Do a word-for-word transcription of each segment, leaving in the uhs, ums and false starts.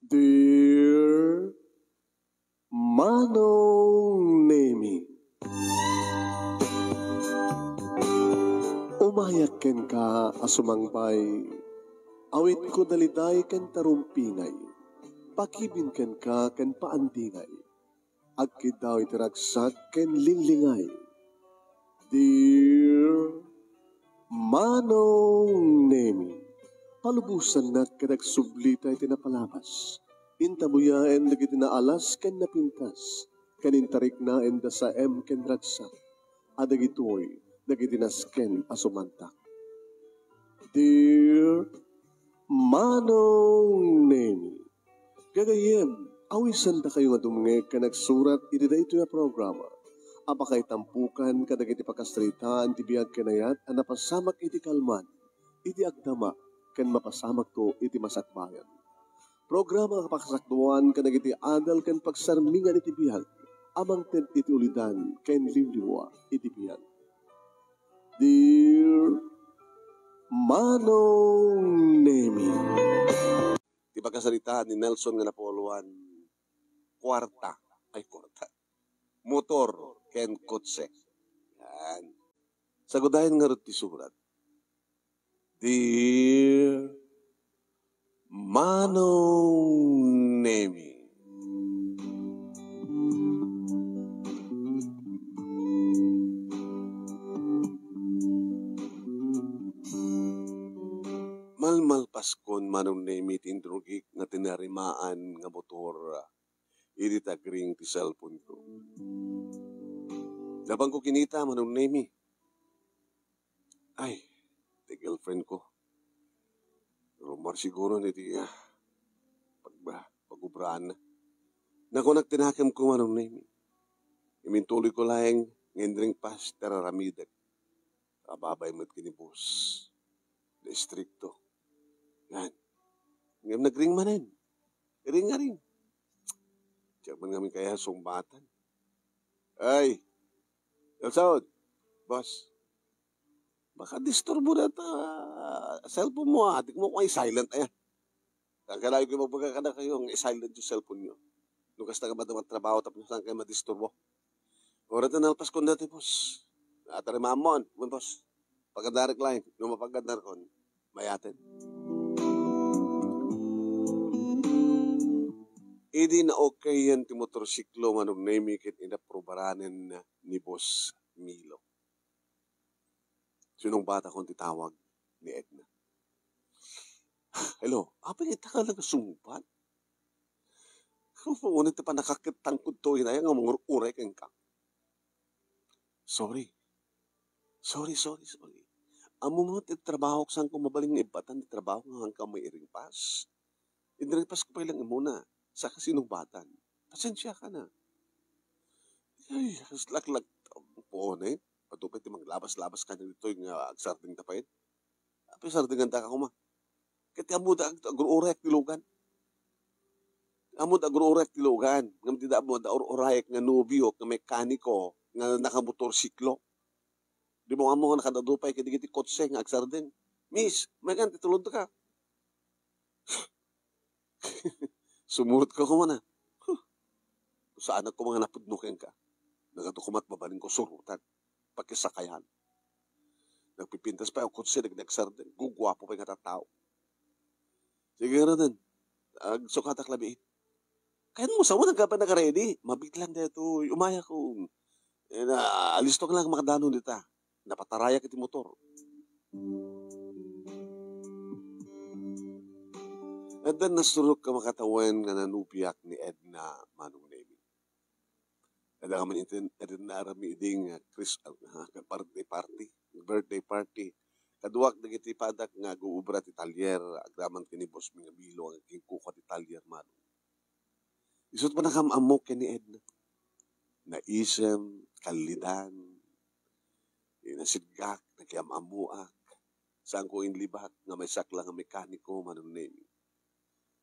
Dear Manong Nemi, umayak kenka a sumangbay, awitko daliday ken tarumpingay, pakibin kenka ken paandingay, agkiddaw iti ragsak ken linglingay. Dear Manong Nemi, palubosannak ket agsublita iti napalabas. Intabuyaen dagiti naalas ken napintas, ken intariknaen da saem ken ragsak, a dagitoy dagiti nasken a sumantak. Dear Manong Nemi, gagayyem, awisandakayo nga dumngeg ken agsurat iti daytoy a programa a pakaitampukan kadagiti pakasaritaan ti biag ken ayat a napasamak iti kalman, iti agdama, ken mapasamakto iti masakbayan. Programa a pakasakduan kadagiti adal ken pagsarmingan iti biag a mangted iti ulidan ken liwliwa iti biag. Dear Manong Nemi. Ti pakasaritaan ni Nelson nga napuloan, kuarta, ay, kuarta, motor ken kotse. Yan. Sagudayen ngarud ti surat. Dear Manong Nemi. Malmalpaskon, Manong Nemi, ti inrugik nga tinarimaan nga motor, idi tagring ti cellphone ko. Napan ko kinita, Manong Nemi. Ay, ti girlfriend ko. Rumar siguro ni ti, ah, pagba-, pag-ubraan na. Nakunak ti nakemko, Manong Nemi. Imintuloy ko laeng nga inring pass ti ar-aramidek. Ababay met ken ni boss. Da istrikto. Yan. Ngem nagring manen. Iring nga ring. Diak man ngamin kaya sungbatan. Ay, Nelson, boss. Baka disturbo dayta cellphone mo, ah. Di mo kung i-silent, aya. Ang kailangan ko magbaga kadakayo, nga i-silent yung cellphone nyo. No kasta nga madama trabaho, tapos saan kayo madisturbo? Oras na nalpas ko dati, boss. Atari mamon, mo, boss. Pagkadarik lain, no mapagkadar kon, mayaten. Idi na-okayan ti motorsiklo, Manong Nemi, ket inaprobaranen ni Boss Milo. Sinungbatakon ti tawag ni Edna. "Hello, apay nga ita ka nagasungbat? Unay ti pannakakit tangkod to, inaya nga mangur-uray kenka." "Sorry. Sorry, sorry, sorry. Ammo met ti trabaho, saan ko mabalin nga ibbatan ti trabaho nga saan ka mairing pass. Inring pass ko pay lang imuna, saka sinungbatan. Pasensiaka na." Ay, laklak, puonen. Adu pay ti manglabas-labas kaniak ditoy nga agsardengta pay. Apay sardengandaka koma? Ket ammoda ag-, agruray ti lugan. Ammoda agruray ti lugan. Ngem dida ammoda ur-urayek nga nobiok nga mekaniko nga nakamotorsiklo. Dimo ammo nga nakadadu pay kadagiti kotse nga agsardeng. "Miss, magan ti tulodka." Sumurot ka koma na. Huh. Saanak koma nga napudno kenka. Nagadu koma ti mabalin ko surotan. Pakisakayan. Nagpipintas pay a kotse, nag-, nagsardeng. Guguapo pay nga tattao. Sige, ngaruden. Agsukatak labiin. Kayan mo, sa mo, nagkapa naka-ready. Mabitlang daytoy. Umayakon. Eh, na, alisto ka lang makadanon dita. Napatarayak iti motor. Adda nasurok a makatawen nga nanubiak ni Edna, Manong Nemi. Adda kami iti, adda naarami idi nga Chris-, ah, birthday party, birthday party. Kaduak dagiti padak nga aguubra ti talyer, agraman ken ni Boss Ming Abilo nga agkingkuka ti talyer, Manong. Isu't pannakaam-ammok ken ni Edna. Naisem, kallidan, eh, nasidgak, nakiam-ammoak. Saanko inlibak nga maysak la nga mekaniko, Manong Nemi.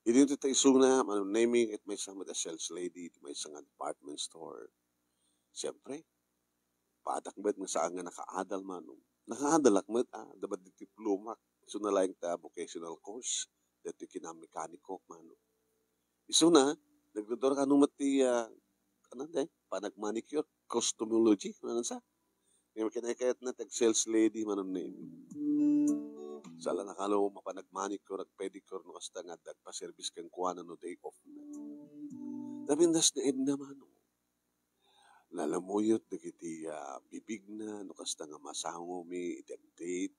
Idi ta isuna, Manong Nemi, ket maysa met a sales lady iti maysa nga department store. Siyempre, padak met nga saan nga nakaadal, Manong. Nakaadalak met, ah, adda met diplomak. Isuna laeng ta vocational course, daytoy kinamekaniko, Manong. So na, nagdudura kano met ti, ah, ano, day? Panag-manicure, cosmetology, ano sa? Ngem kinaykayatna ti ag-sales lady, Manong Nemi. Saan la kano mapanag-manicure, ag-pedicure, no kasta nga adda agpa-service kenkuana no day off na. Napintas ni Edna, Manong. Nalamuyot dagiti, ah, bibigna, no kasta nga masangomi iti ag-date.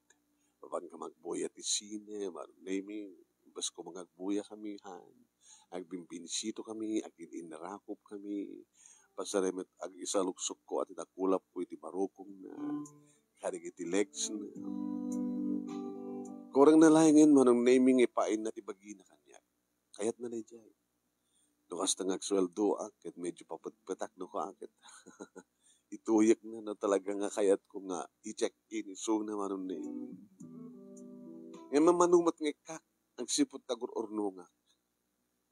Mapan kami agbuya ti sine, Manong Nemi, imbes ko nga agbuya kami, han. Agbimbinisito kami, agin-inrakop kami. Pasarem met agisaluksokko a ti nakulapko iti barukongna, kadagiti legs na. Kurang na laengen, Manong Nemi, nga ipaayna ti bagina kaniak. Kayatna daydiay. No kasta nga agsueldoak, ket medyo papetpetak no kua, ket ituyekna no talaga nga kayatko nga i-check in isuna, Manong Nemi. Ngem manumet nga ikkak, agsipud ta agur-urnongak.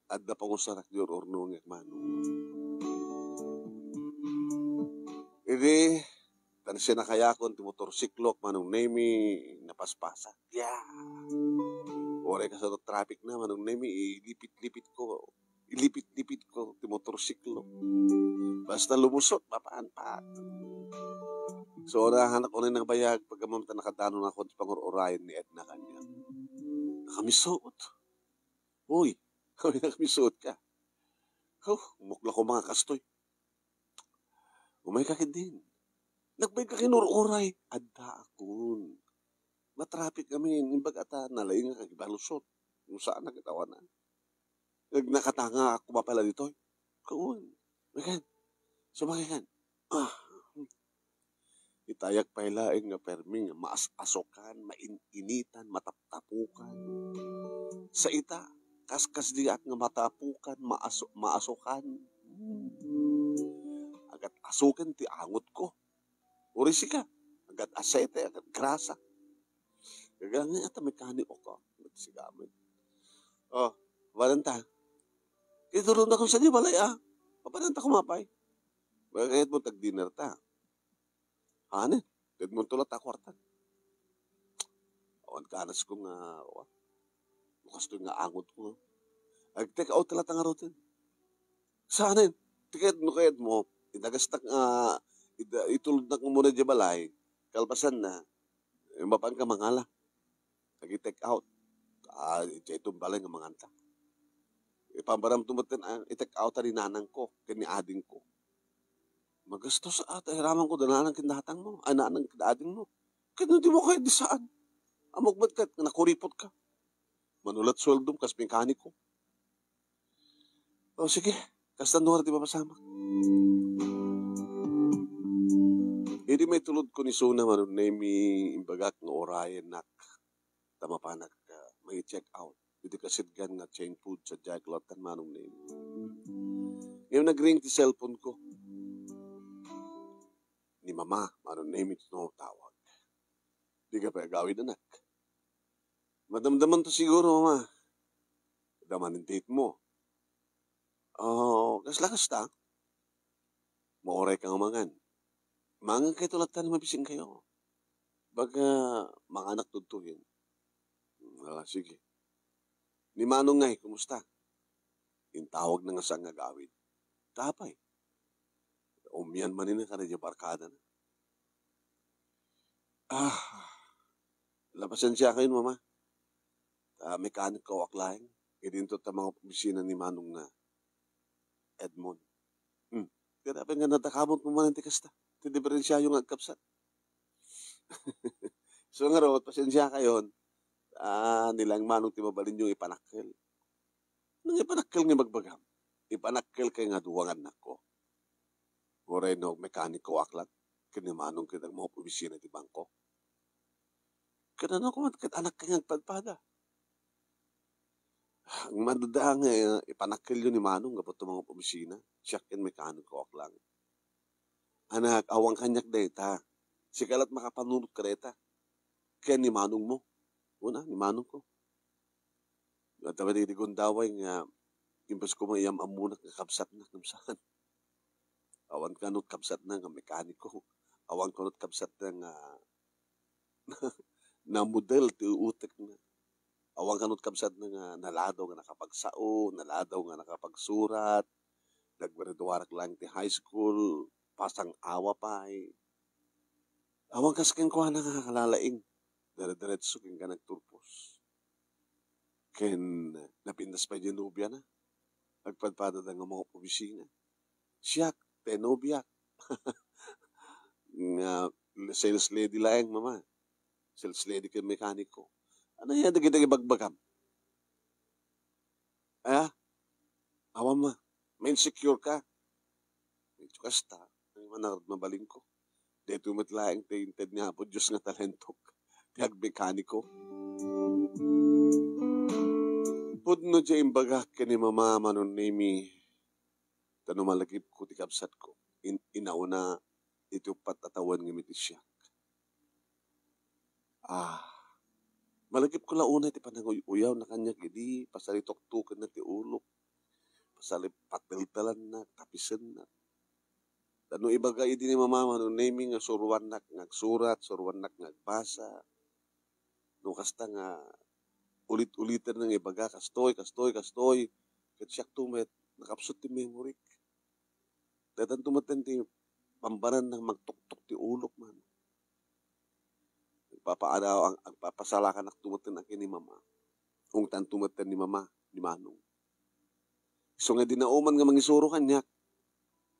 Adda pangusarak di ur-urnongek, Manong. Idi, tan sinakayakon ti motorsiklok, Manong Nemi, napaspasak. Yeah! Uray kasano traffic na, Manong Nemi, ilipit-lipit ko. Ilipit-lipit ko ti motorsiklo. Basta lumusot, mapan pa. So, nahanak ko na nagbayag, pagkamam ta nakadanon ako ti pangur-urayan ni Edna kanya. Nakamisot. Uy, kami nakamisot ka. Huh, mukla ko mga kastoy. Umay ka ket din. Nagbayag ka kinur-uray. Adda akon. Matraffic kami. Imbag ata, nalaing nga kagibalusot. Kung saan na kitawanan. Nag-, nakatanga ako mapala ditoy. Kaun. Makan. Sumakay kan. Ah. Itayak pay laeng nga permi nga maas-asokan, main-initan, mataptapukan. Sa ita, kaskas diak nga matapukan, maaso-, maasokan. Hmm. Agat asokan ti angot ko. Uri sika, agat asete, agat grasa. Gagangay ata mekaniko ko. Sigamen. Oh, barenta. Itulong na kung sa di balay, ah. Papananta kumapay. Bagay mo tag-dinner ta. Hanen, ket mo tulat a kwarta. Awan kanas ko nga, wa. Kastoy nga angot ko. Ag-take out la ta nga rutin. Saanen? Tiket no kayat mo, idagastak nga, ida-, itulodnak muna di balay, kalpasan na, eh, mapan ka mangala. Ag-take out. Ah, iti itong balay nga manganta. Ipambaram tumatan, ah, i-take out ni nanang ko, ken ni ading ko. Magastos ata, hiraman ko da nanang ken datang mo, ay, nanang ken ading mo. Ket no di mo kayat, di saan. Amok met ket, nakuripot ka. Manulat sueldom kas mekaniko. O, sige. Kastan no ti mapasamak. Idi maitulod ko ni Suna, Manong Nemi, imbagak nga urayennak ta mapanak, ah, mangi-check out iti kasidgan nga Chain Food sadiay Kalatan, Manong Nemi. Ngem nagring ti cellphone ko. Ni Mama, Manong Nemi, ti tawag. Di ka pay agawid, anak. Madamdaman to siguro, Mama. Adda manen date mo. Oh, kasla kasta? Mauray ka nga mangan. Mangan kayo latta ni mabisin kayo. Baga, manganak tudtuhin. Hmm, ala, sige. Ni Manong ngay, kumusta? Intawag na nga saan nga agawid. Tapay. Umian man ina ka na di barkada na. Ah, la, pasensia kayo, Mama. Ta mekaniko ak laeng. Idinto ta mga opisina ni Manong na Edmond. Hmm. Kaya dapat nga nadakabot mo man ti kasta. Ti diferensyayo nga agkapsat. So, ngarud, pasensia kayon. Ah, nilang Manong ti mabalinyo ipanakkel. Nang ipanakkel nga bagbagam. Ipanakkel kay nga duwangan nako. Uray no, mekaniko ak lang. Ken ni Manong ket agmaopisina ti bangko. Ket ano ko met ket anak nga agpadpada. Ang madada nga, eh, ipanakkelyo ni Manong gapu ta mga opisina. Siak ken mekaniko ak lang. Anak, awan kaniak dayta. Sika lat makapanunot ka dayta. Ken ni Manong mo. Una, ni Manong ko. Nga tawa di, di gundaway nga, imbes ko maiyam-ammunak nga kabsatna, ngem saan. Awan kano kabsatna nga mekaniko. Awan kano kabsatna nga namudel ti utek na. Awan kano ti kabsatna nga naladaw nga nakapagsao, naladaw nga nakapagsurat, naggraduarak laeng ti high school, pasang-awa pay. Awan kas kenkuana nga kalalaing, dire-diretso ken ka nagturpos. Ken napintas pay diay nobiana. Agpadpadada nga mangob-obisina. Siak, ti nobiak. Nga sales lady laeng, mama. Sales lady ken mekaniko. Ania dagiti ibagbagam? Aya? Awan ma. Ma-insecure ka. Medyo kasta. Ang manarad mabalinko. Daytoy met laeng ti inted ni Apo Dios nga talentok. Ti agmekaniko. Pudno diay imbagak ken ni Mama, Manong Nemi, ta no malagipko ti kabsatko, in-, inauna iti uppat a tawen nga mitisiak. Ah, malagipko la unay ti pananguy-uyawna kaniak idi, pasalituktukenna ti ulok, pasalipateltelanna, tapisenna. Ta no ibaga idi ni Mama, Manong Nemi, nga suruannak nga agsurat, suruannak nga agbasa, no kasta nga ulit-uliten nga ibaga, kastoy, kastoy, kastoy, ket siakto met, nakapsut ti memoryk. Daytanto met ti bambananna nga magtuktok ti ulok man. Agpapaadaw-, ag-, agpapasalakanakto met ken ni Mama. Ungtanto met ni Mama, ni Manong. Isu nga idi nauman nga mangisuro kaniak,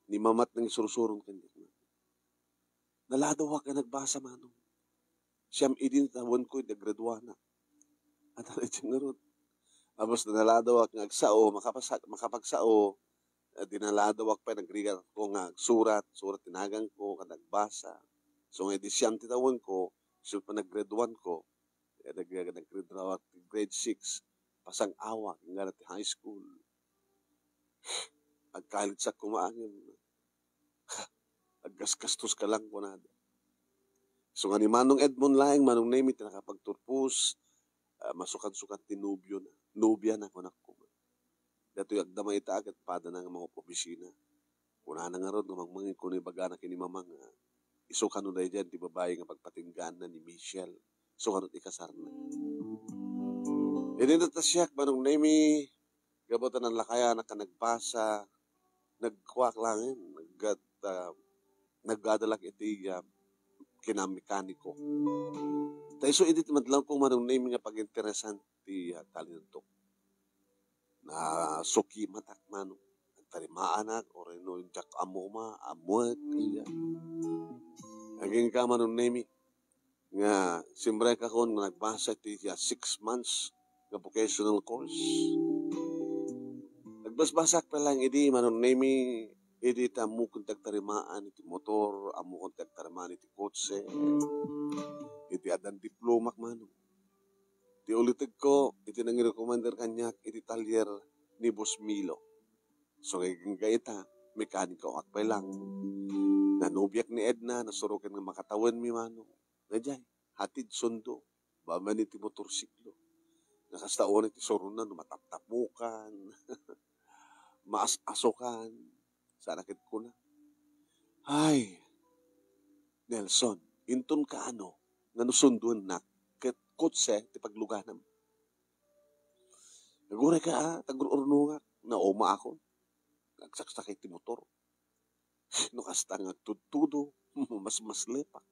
ni Mama ti nangisursuron kaniak. Naladawak nga nagbasa, Manong. Siyam idi ti tawenko idi agraduanak. Adda daytoy ngarud. Basta naladawak nga agsao, makapasa-, makapagsao, eh, di naladawak pay, nagrigat ako nga agsurat, surat ti naganko, ken agbasa. So, nga idi siyam ti tawenko, isu pay naggraduanko, eh, nag-, naggraduatak ti grade six, pasang-awa, ken gana ti high school. Agkalitsak koma ngem, aggaskastoska lang, kunada. So nga ni Manong Edmond laeng, Manong Nemi, ti nakapagturpos, ah, masukat-sukat ti nobiona. Nobiana, kunak koma. Daytoy agdama ita ket padana nga mangob-obisina. Kunana ngarud nga mangmangegko nga ibagana ken ni Mama nga isu kano daydiay ti babai nga pagpatinggaanna ni Michelle. Isu kano ti ikasarna. Idi natasiak, Manong Nemi, gapu ta nalakayanak a nagbasa, nagkuak laeng, nagad-, ah, nagdadalak iti, ah, kinamekaniko. Ta isu idi ti madlawko, Manong Nemi, nga paginteresan ti, ah, talentok. Nasukimatak, Manong. Nagtarimaanak, uray no diak ammo ma-, ammoek, kaya. Agingga, Manong Nemi, nga simrekakon nga nagbasa iti, ah, six months nga vocational course. Nagbasbasak pay laeng idi, Manong Nemi, idi ta ammokon ti agtarimaan iti motor, ammokon ti agtarimaan iti kotse, iti addan diplomak, Manong. Ti ulitegko, iti nangirekomendar kaniak iti talyer ni Boss Milo. So, nga agingga ita, mekaniko ak pay lang. Nanubiak ni Edna, nasuroken nga makatawenmi, Manong. Daydiay, hatid sundo, bambanen iti motorsiklo. Nga kasta unay ti suronna no mataptapukan, maas-asokan. Saan a ket kuna, "Ay, Nelson, inton kaano nga no sundoennak ket kotse ti pagluganam?" Aguray ka, ah, tagur-urnongak, naumaakon. Agsaksakit ti motor. No kasta nga agtudtudo, mas maslepak.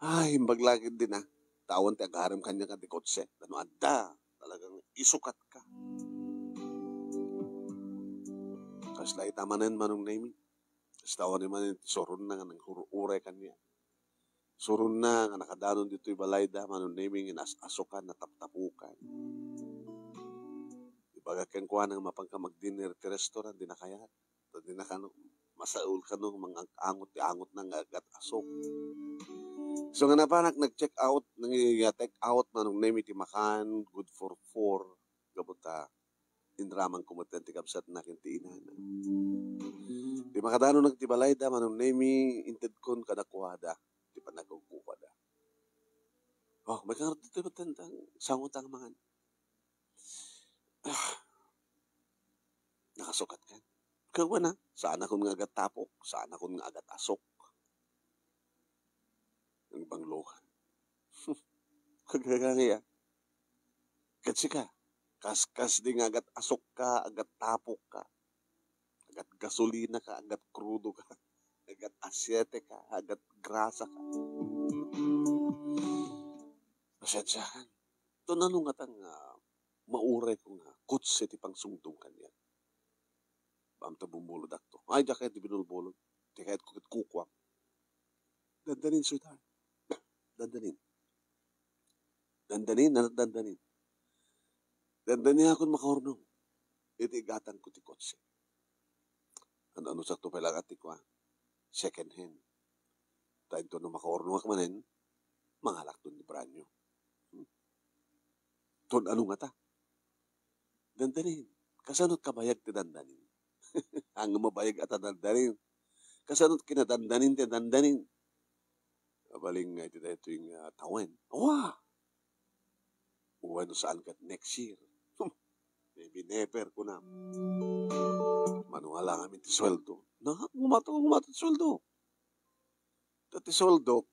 Ay, imbag la ketdi na. Tawen ti agarem kaniak a ti kotse. Ta no adda, talagang isukatka. Kasla ita manen, Manong Nemi. Kasta unay manen ti suronna nga nangrururay kaniak. Suronna nga nakadanon ditoy balayda, Manong Nemi, nga nas-asokan, nataptapukan. Ibaga kenkuana nga mapanka magdinner ti restaurant, di na kayat. Ta di na kano, masaul kano, mangang-angot ti angotna nga agat-asok. So nga napanak nag-check out, nang-, take out, Manong Nemi, ti makan, good for four, gapu ta inramanko met ti kabsatna ken ti inana. Ti makadanonak ti balayda, Manong Nemi, intedkon kadakuada ti panagkukuada. Oh, may kangarot ditoy met ti sango ta nga mangan. Ah, nakasukat kan? Kawana, saanakon nga agat-tapok, saanakon nga agat-asok. Ang banglohan. Kagagangay, ah. Ket sika, kaskas di nga agat asukka, agat tapokka, agat gasolinaka, agat krudoka, agat aseiteka, agat grasaka. Pasensiakan. Ton ano ngata nga maurayko nga kotse ti pangsungdom kaniak? Bam ta bumulodakto. Ay, diak kayat ti binulbulod. Ti kayatko ket kukuam. Dandanin, sweetheart. Dandanin. Dandanin, anak, dandanin. Dandanin akon makaurnong iti igatangko ti kotse. Ano-ano sakto pay laeng ti kua, second hand. Ta inton no makaurnongak manen, mangalakton ti brand new. Hmm. Ton ano ngata? Dandanin. Kasano kabayag ti dandanin? Ang mabayag a ta dandanin. Kasano kinadandanin ti dandanin? Abalin nga iti daytoy nga tawen. Awa! Uwan no saan ket next year. Hmm. Maybe never, kunam. Mano nga lang amin ti sueldo. Na, umata, umata ti sueldo. Ta ti sueldo,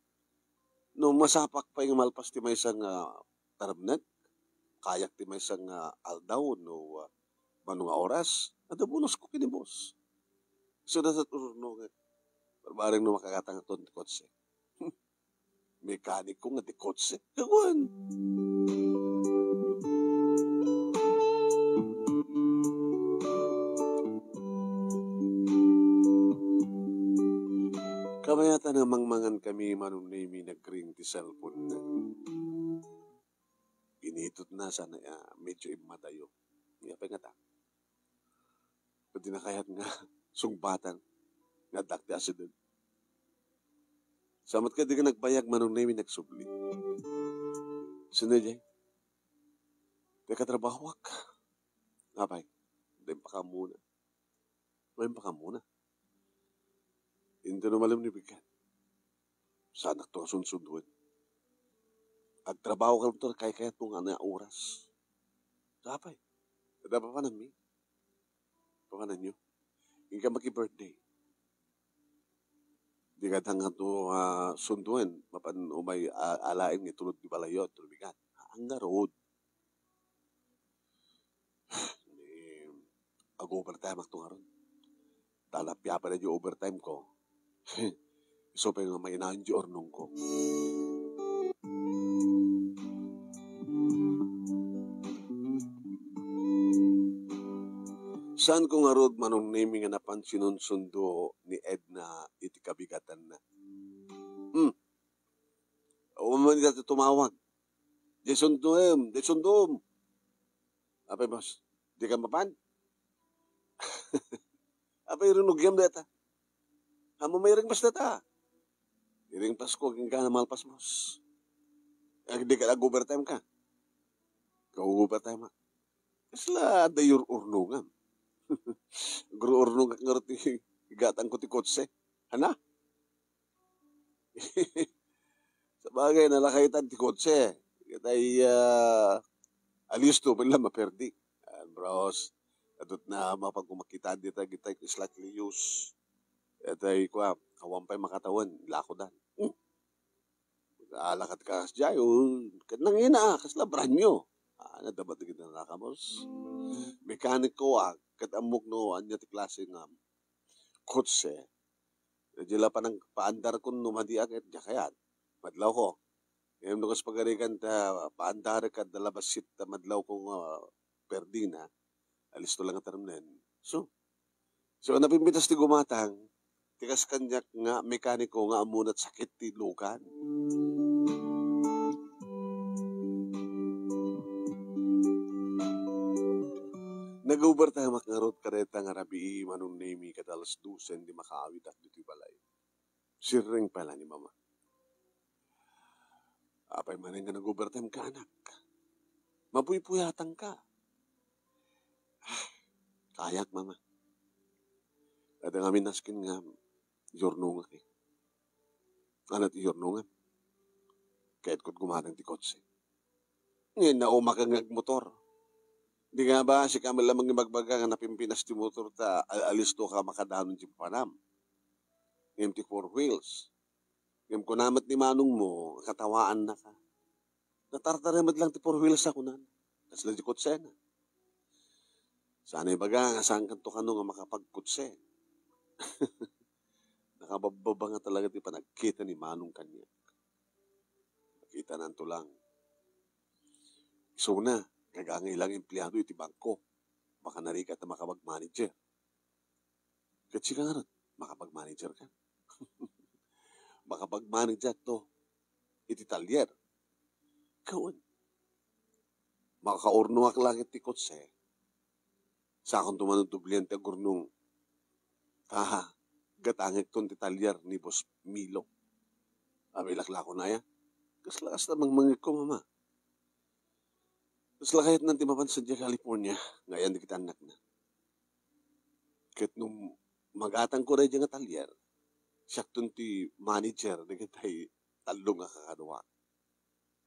no masapak pay nga malpas ti maysa nga taremnek, kayak ti maysa nga aldaw no, ah, mano nga oras, adda bonusko ken ni boss. Isu dayta ti urnongek. Barbareng no makagatangakon ti kotse. Mekaniko nga ti kotse. Kawan. Kabayatan a mangmangan kami, Manong Nemi, nagring ti cellphone na. Initotna sana, ah, medyo immadayo. Apay ngata? Pwede na kayat nga sungbatan nga addak ti asideg? Sa met ket di ka nagbayag, Manong Nemi, nagsubli. Sino jay? Ti katrabahoak. Apay, dayta pakammuna. Dayta pakammuna. Inton no malem ni bigat. Saanakto a sunsunduen. Agtrabaho ka lang to, kaykayatmo nga ania oras. Apay, adda papananmi? Papananyo? Inka maki-birthday. Di ka dangan to, ah, sunduen, mapan umay, ah, alaen nga itulod ti balayyo, adda bigat. Ang ngarud. Ni, ag-overtime akto ngarud. Ta napiapay na di overtime ko. Isu pay nga mainayon di urnong ko. Saan ko ngarud, Manong Nemi, nga napan sinunsundo ni Edna iti kabigatanna? Hmm. Awan man ita ti tumawag. Di sundom, di sundom. Apay, boss, di ka mapan? Apay, rinugiam dayta. Amo may ringpas dayta. Iringpas ko, agingga na malpas, boss. Ag-, di ka nag-overtime ka. Ka-overtime ka. Kasla adda ur-, urnongam. Gru-urnongak ngarud ti gatangko ti kotse. Hana? Sabagay, nalakaytan ti kotse. Ket ay, ah, alisto, pwede lang maperdi. Ah, bros, adut na mapagkumakitaan dita, kita slightly used. Ket ay, kua, awan pay makatawen, lakodan. Hmm. Alakad ka, jay, oh, ket nangina, kasla brand new. Ah, nadama ti ginanakamos. Mekaniko, ah, ket ammok no ania ti klase nga kotse. Di la panang paandarkon no madiak ket diak kayat. Madlawko. Ngem no kas pagarigan ta paandarek ket adda la bassit ta madlawko nga perdina, alisto lang nga taremnen. So, so, napimpitas ti gumatang, ti kas kaniak nga mekaniko nga ammona ti sakit ti lukan. Nag-overtime ak ngarud kadayta nga rabii, Manong Nemi, kada alas dosen ti makaawidak ditoy balay. Sirreng pay la ni Mama. Apay manen nga nag-overtime ka, anak? Mapuypuyatan ka. Ah, kayak, Mama. Adda ngamin nasken nga iyurnongak, eh. Ania ti iyurnongam? Kayatko ti gumatang ti kotse. Ngem naumakan nga agmotor. Di nga ba, sika met la mangibagbaga nga napimpinas ti motor ta al-, alisto ka makadanon ti panam. Ngem ti four wheels. Ngem kuna met ni manongmo, katawaannaka. Natartaremed lang ti four wheels a kunana. Kasla di kutsena. Sana ibaga nga saankanto kano nga makapagkutse. Nakababbaba nga talaga ti panagkita ni Manong kaniak. Nakitananto lang. Isuna, nagangay lang empleyado iti bangko. Baka narigat a makapag-manager. Ket sika ngarud, makapag-manager ka. Makapag-manager to iti talyer. Kawan. Makaurnoak lang iti kotse. Sakon to man doblian ti agurnong. Aha, gatangekton ti talyer ni Boss Milo. Abilak la kunaya. Kasla kasta mangmangikko, mama. Kasla kayatnan ti mapan sadiay California, nga ayan dagiti annakna. Ket no magatangko daydiay nga talyer, siakton ti manager dagiti tallo nga kakaduak.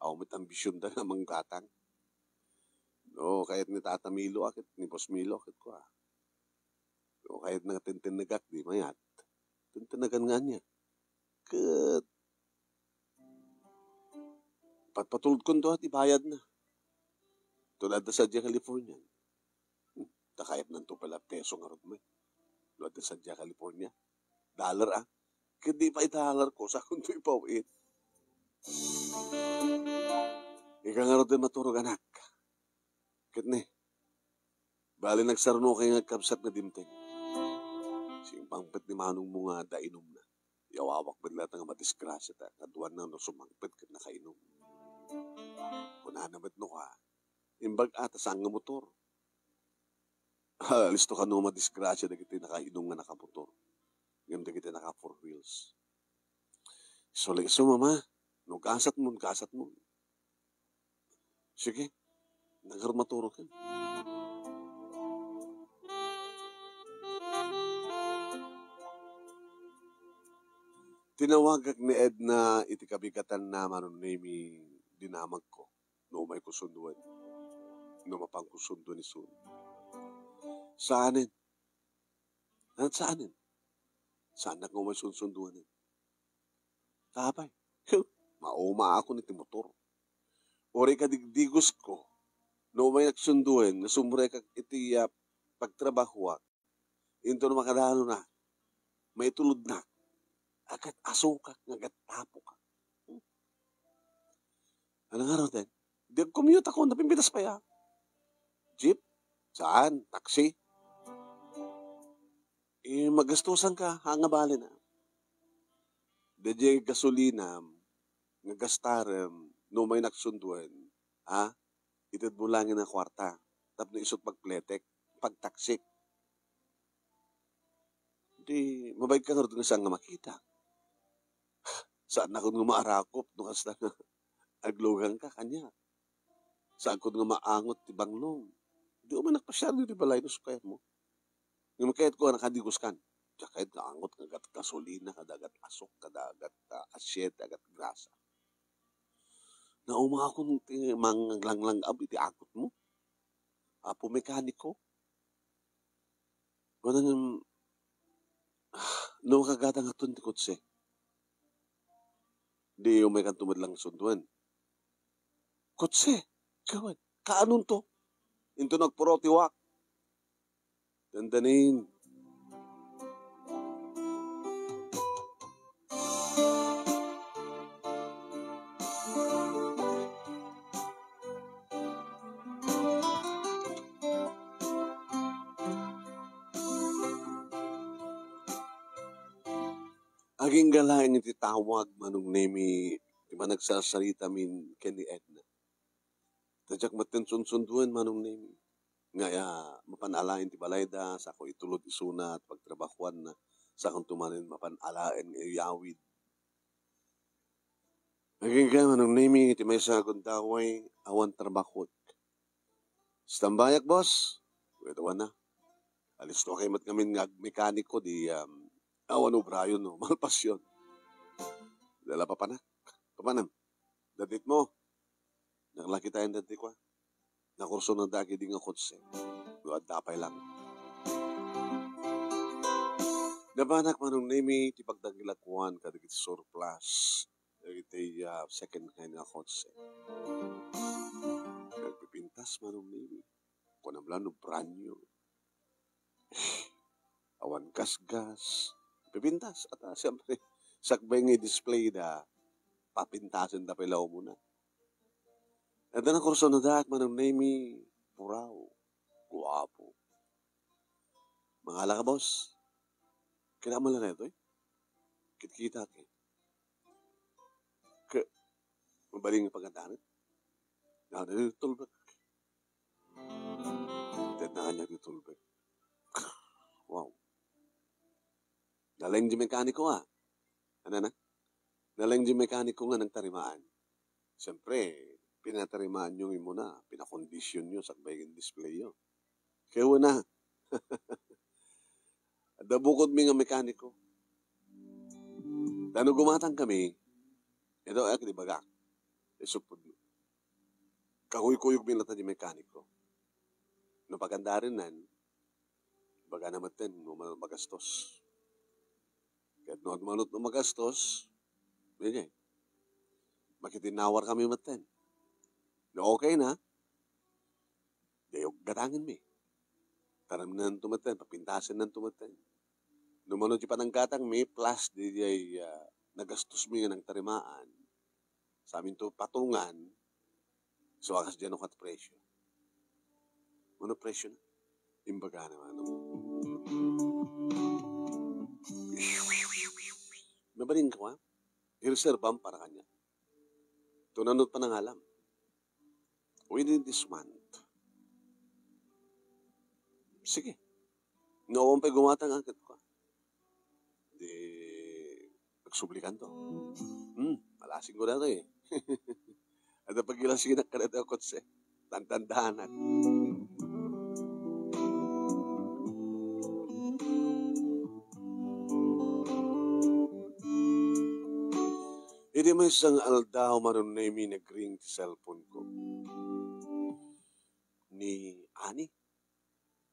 Awan met ambisionda nga manggatang. No, kayat ni Tata Milo a ket ni Boss Milo a ket kua. No, kayatna nga tentennegak, di mayat. Tentennegan nga ania? Ket patpatulodkonto a ti bayadna. Tulad da sadiay California. Hmm, ta kayatnanto pala peso ngarud met. Tulad da sadiay California. Dollar, ah. Ket di pay dollar ko, sakonto ipaw-it. Ika ngarud ti maturog, anak. Ket ne, bali nagsarnokay nga agkabsat nga dimteng. Simmangpet ni manongmo nga adda inumna. Yawawak met latta nga madisgrasiata, kaduana no sumangpet ket nakainum. Kunana met no ka, imbag-a ta saan nga motor. Alisto kano madisgrasia dagiti nakainum nga nakamotor. Ngem dagiti naka four wheels. Isu la isu, mama. No gasatmo, gasatmo. Sige, nagrumaturok. Tinawagak ni Edna iti kabigatanna, Manong Nemi, dinamagko. No umayko sunduen. No mapanko sunduen isun. Saanen. Ano saanen? Saannak nga umay sunsunduanen? Apay, mauma akon iti motor. Uray kadigdigosko, no umay nagsunduen nga sumrekak iti, ah, pagtrabahoak, inton makadalona, maitulodnak, agat-asokak nga agat-tapokak. Hmm. Ano nga ron, Ted? Di agcommute ako, napimpitas pay a. Jeep? Saan? Taxi? Eh, magastusan ka, ha, nga bale na. Daydiay gasolina, nga gastarem, no may nagsunduen, ha? Ited mo lang nga kwarta. Tapno isut pagpletek, pagtaksik. Di, mabain ka ngarud nga saan nga makita. Saan ako nga maarakop, no kasta nga aglugang ka, kanya. Saan ko nga maangot ti banglong. Di umay nagpasiar ditoy balay, no, sukayat mo. Ngem kayat ko nga nakadigos kan. Diak kayat nga angot nga agat gasolina, kada agat asok, kada agat, ah, asyete, agat grasa. Naumakon ti manglanglang-ab iti angot mo. Apo mekaniko. Kunam, no, kagada nga ton ti kotse. Di umay kanto met lang sunduen. Kotse? Kawan. Kaanonto? Into nagpuro ti wak. Dandanin. Agingga laeng iti tawag, Manong Nemi, ti panagsarsaritamin ken ni Edna. Ta diak metten sunsunduen, Manong Nemi, nga, ah, mapan alaen ti balayda, sako itulod isuna ti pagtrabahuanna, sakonto manen mapan alaen nga iyawid. Agingga, Manong Nemi, iti maysa a gundaway, awan trabahok. Standby-ak, boss. Ket awan na. Alisto kay met ngamin nga agmekaniko di, um, awan obrayon, no? Malpasyon. Dala papanak. Papanam. Dadit mo. Naglaki tayo dadit ko, ah. Nakurso na dagi di nga kotse. No, adda pay lang. Nabanak, Manong Nemi, ti pagdanggilakuan kadagiti surplus. Dagiti, ah, second hand nga kotse. Pipintas, Manong Nemi. Kunam la no brand new. Awan gasgas. Pipintas. At, ah, siyempre, sakbay nga i-display da, papintasen da pay la umuna. Adda na kursonodak, Manong Nemi, puraw, guapo. Mangala ka, boss. Kailangan man lang ito eh. Kitkita ka eh. Ke, mabaling nga pagkatanet. Nada na tulbek. Tet na kanya di tulbek. Wow. Nalaing di mekaniko, ah. Ano na? Nalaing di mekaniko nga nagtarimaan. Siyempre, pinatarimaan yung imuna, pinakondisyon nyo, sakbay yung display nyo. Kaya na. Adda bukod mi nga mekaniko. Tano gumatang kami, ito ay di bagak. Isupod mo. Kakuykuyog mi latta di mekaniko. No pagandarin nan, baga na metten, no ma-, magastos. Ket no manut no magastos, daydiay. Makitinawar kami metten. No okay na, dayog gatangen mi. Taramnan to metten, papintasen nan to metten. No mano ti pananggatang mi, plus daydiay, ah, nagastos mi nga nagtarimaan. Sa amin to patungan, so, akas diyan kat presyo. Ano presyo na? Imbaga naman, no? Mabaling ka, ha? Ireservam para kanya. Tunanot pa ng alam. Within this month. Sige. No, awan pa'y gumatang agad ko. Di, nagsublikan to. Hmm, malasing ko na to eh. At napagilasinak ka na to, kotse. Tantandanak. Idi maysa nga aldaw, Manong Nemi, nagring ti cellphone ko. Ni Ani?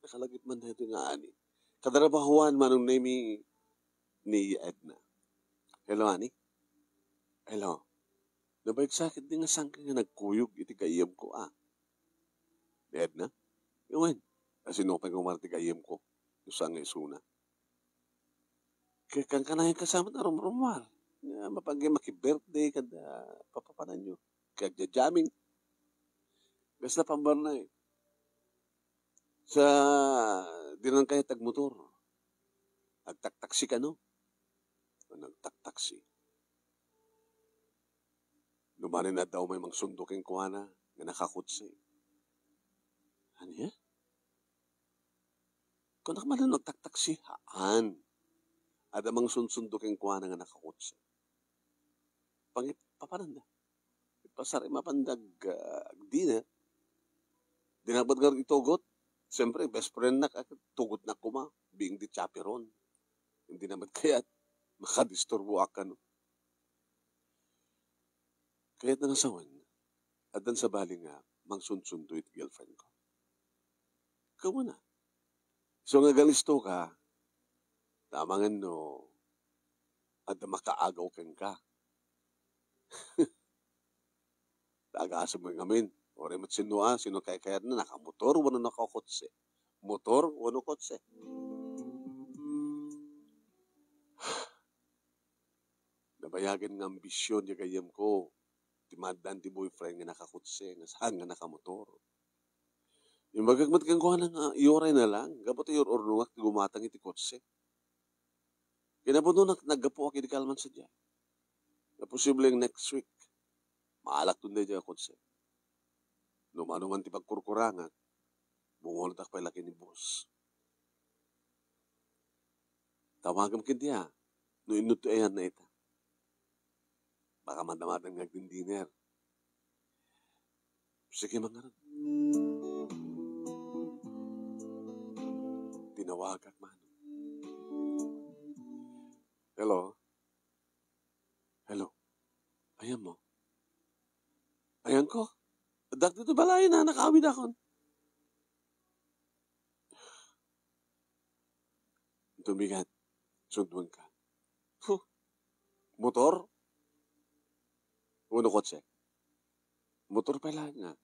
Nakalagip man daytoy nga Ani. Katrabahuan, Manong Nemi, ni Edna. Hello, Ani? Hello. Nabayag sa akin di nga sangka nga nagkuyog iti gayyemko, ah. Ni Edna? Ngamin, asino pay nga umar ti gayyemko? Usa nga isuna. Kaya kan kanayon kasama na rumrumuar. Nga mapag-, maki-birthday kada papapananyo. Kaya jamming. Basta pambarnay. Sa, di na kayat agmotor. Agtaktaksi kano? Nagtaktaksi. Numanen adda umay mangsundo kenkuana nga nakakotse. Ania? Kunak man no agtaktaksi, haan. Adda mangsunsundo kenkuana nga nakakotse. Pangi-, papananda. Ipasar-, mapandag, ah, agdina. Di na met nga itugot. Siyempre, best friend nak, ah, tugotnak koma. Being the chaperone. Hindi na met kayat. Makadisturbo ak, ano. Kayat na nga sawen, addan sabali nga mangsunsundo iti girlfriend ko. Kawana. So nga agalisto ka, ta amangan no adda makaagaw kenka. Tagasem ngamin. Uray met sino a, sino kaykayatna, nakamotor wenno nakakotse. Motor wenno kotse. Nabayagen nga ambision ti gayyemko ti maaddan ti boyfriend nga nakakotse, nga saan nga nakamotor. Imbagak met kenkuana nga iuray na lang, gapu ta iur-urnongak ti gumatang iti kotse. Kinapudno nak-, naggapuak idi kalman sadiay. Nga posibleng next week, maalakton daydiay a kotse. No mano man ti pagkurkurangak, bungoltak pay la ken ni boss. Tawagem ken dia, no inno ti ayanna ita. Baka madamadan nga agdindiner. Sige, mangarad. Tinawagak, Manong. Hello? Hello? Ayanmo? Ayanko? Addak ditoy balay na, nakaawidakon. Tumigan. Sundonka. Huh. Motor? Wenno kotse? Motor pay laeng nga.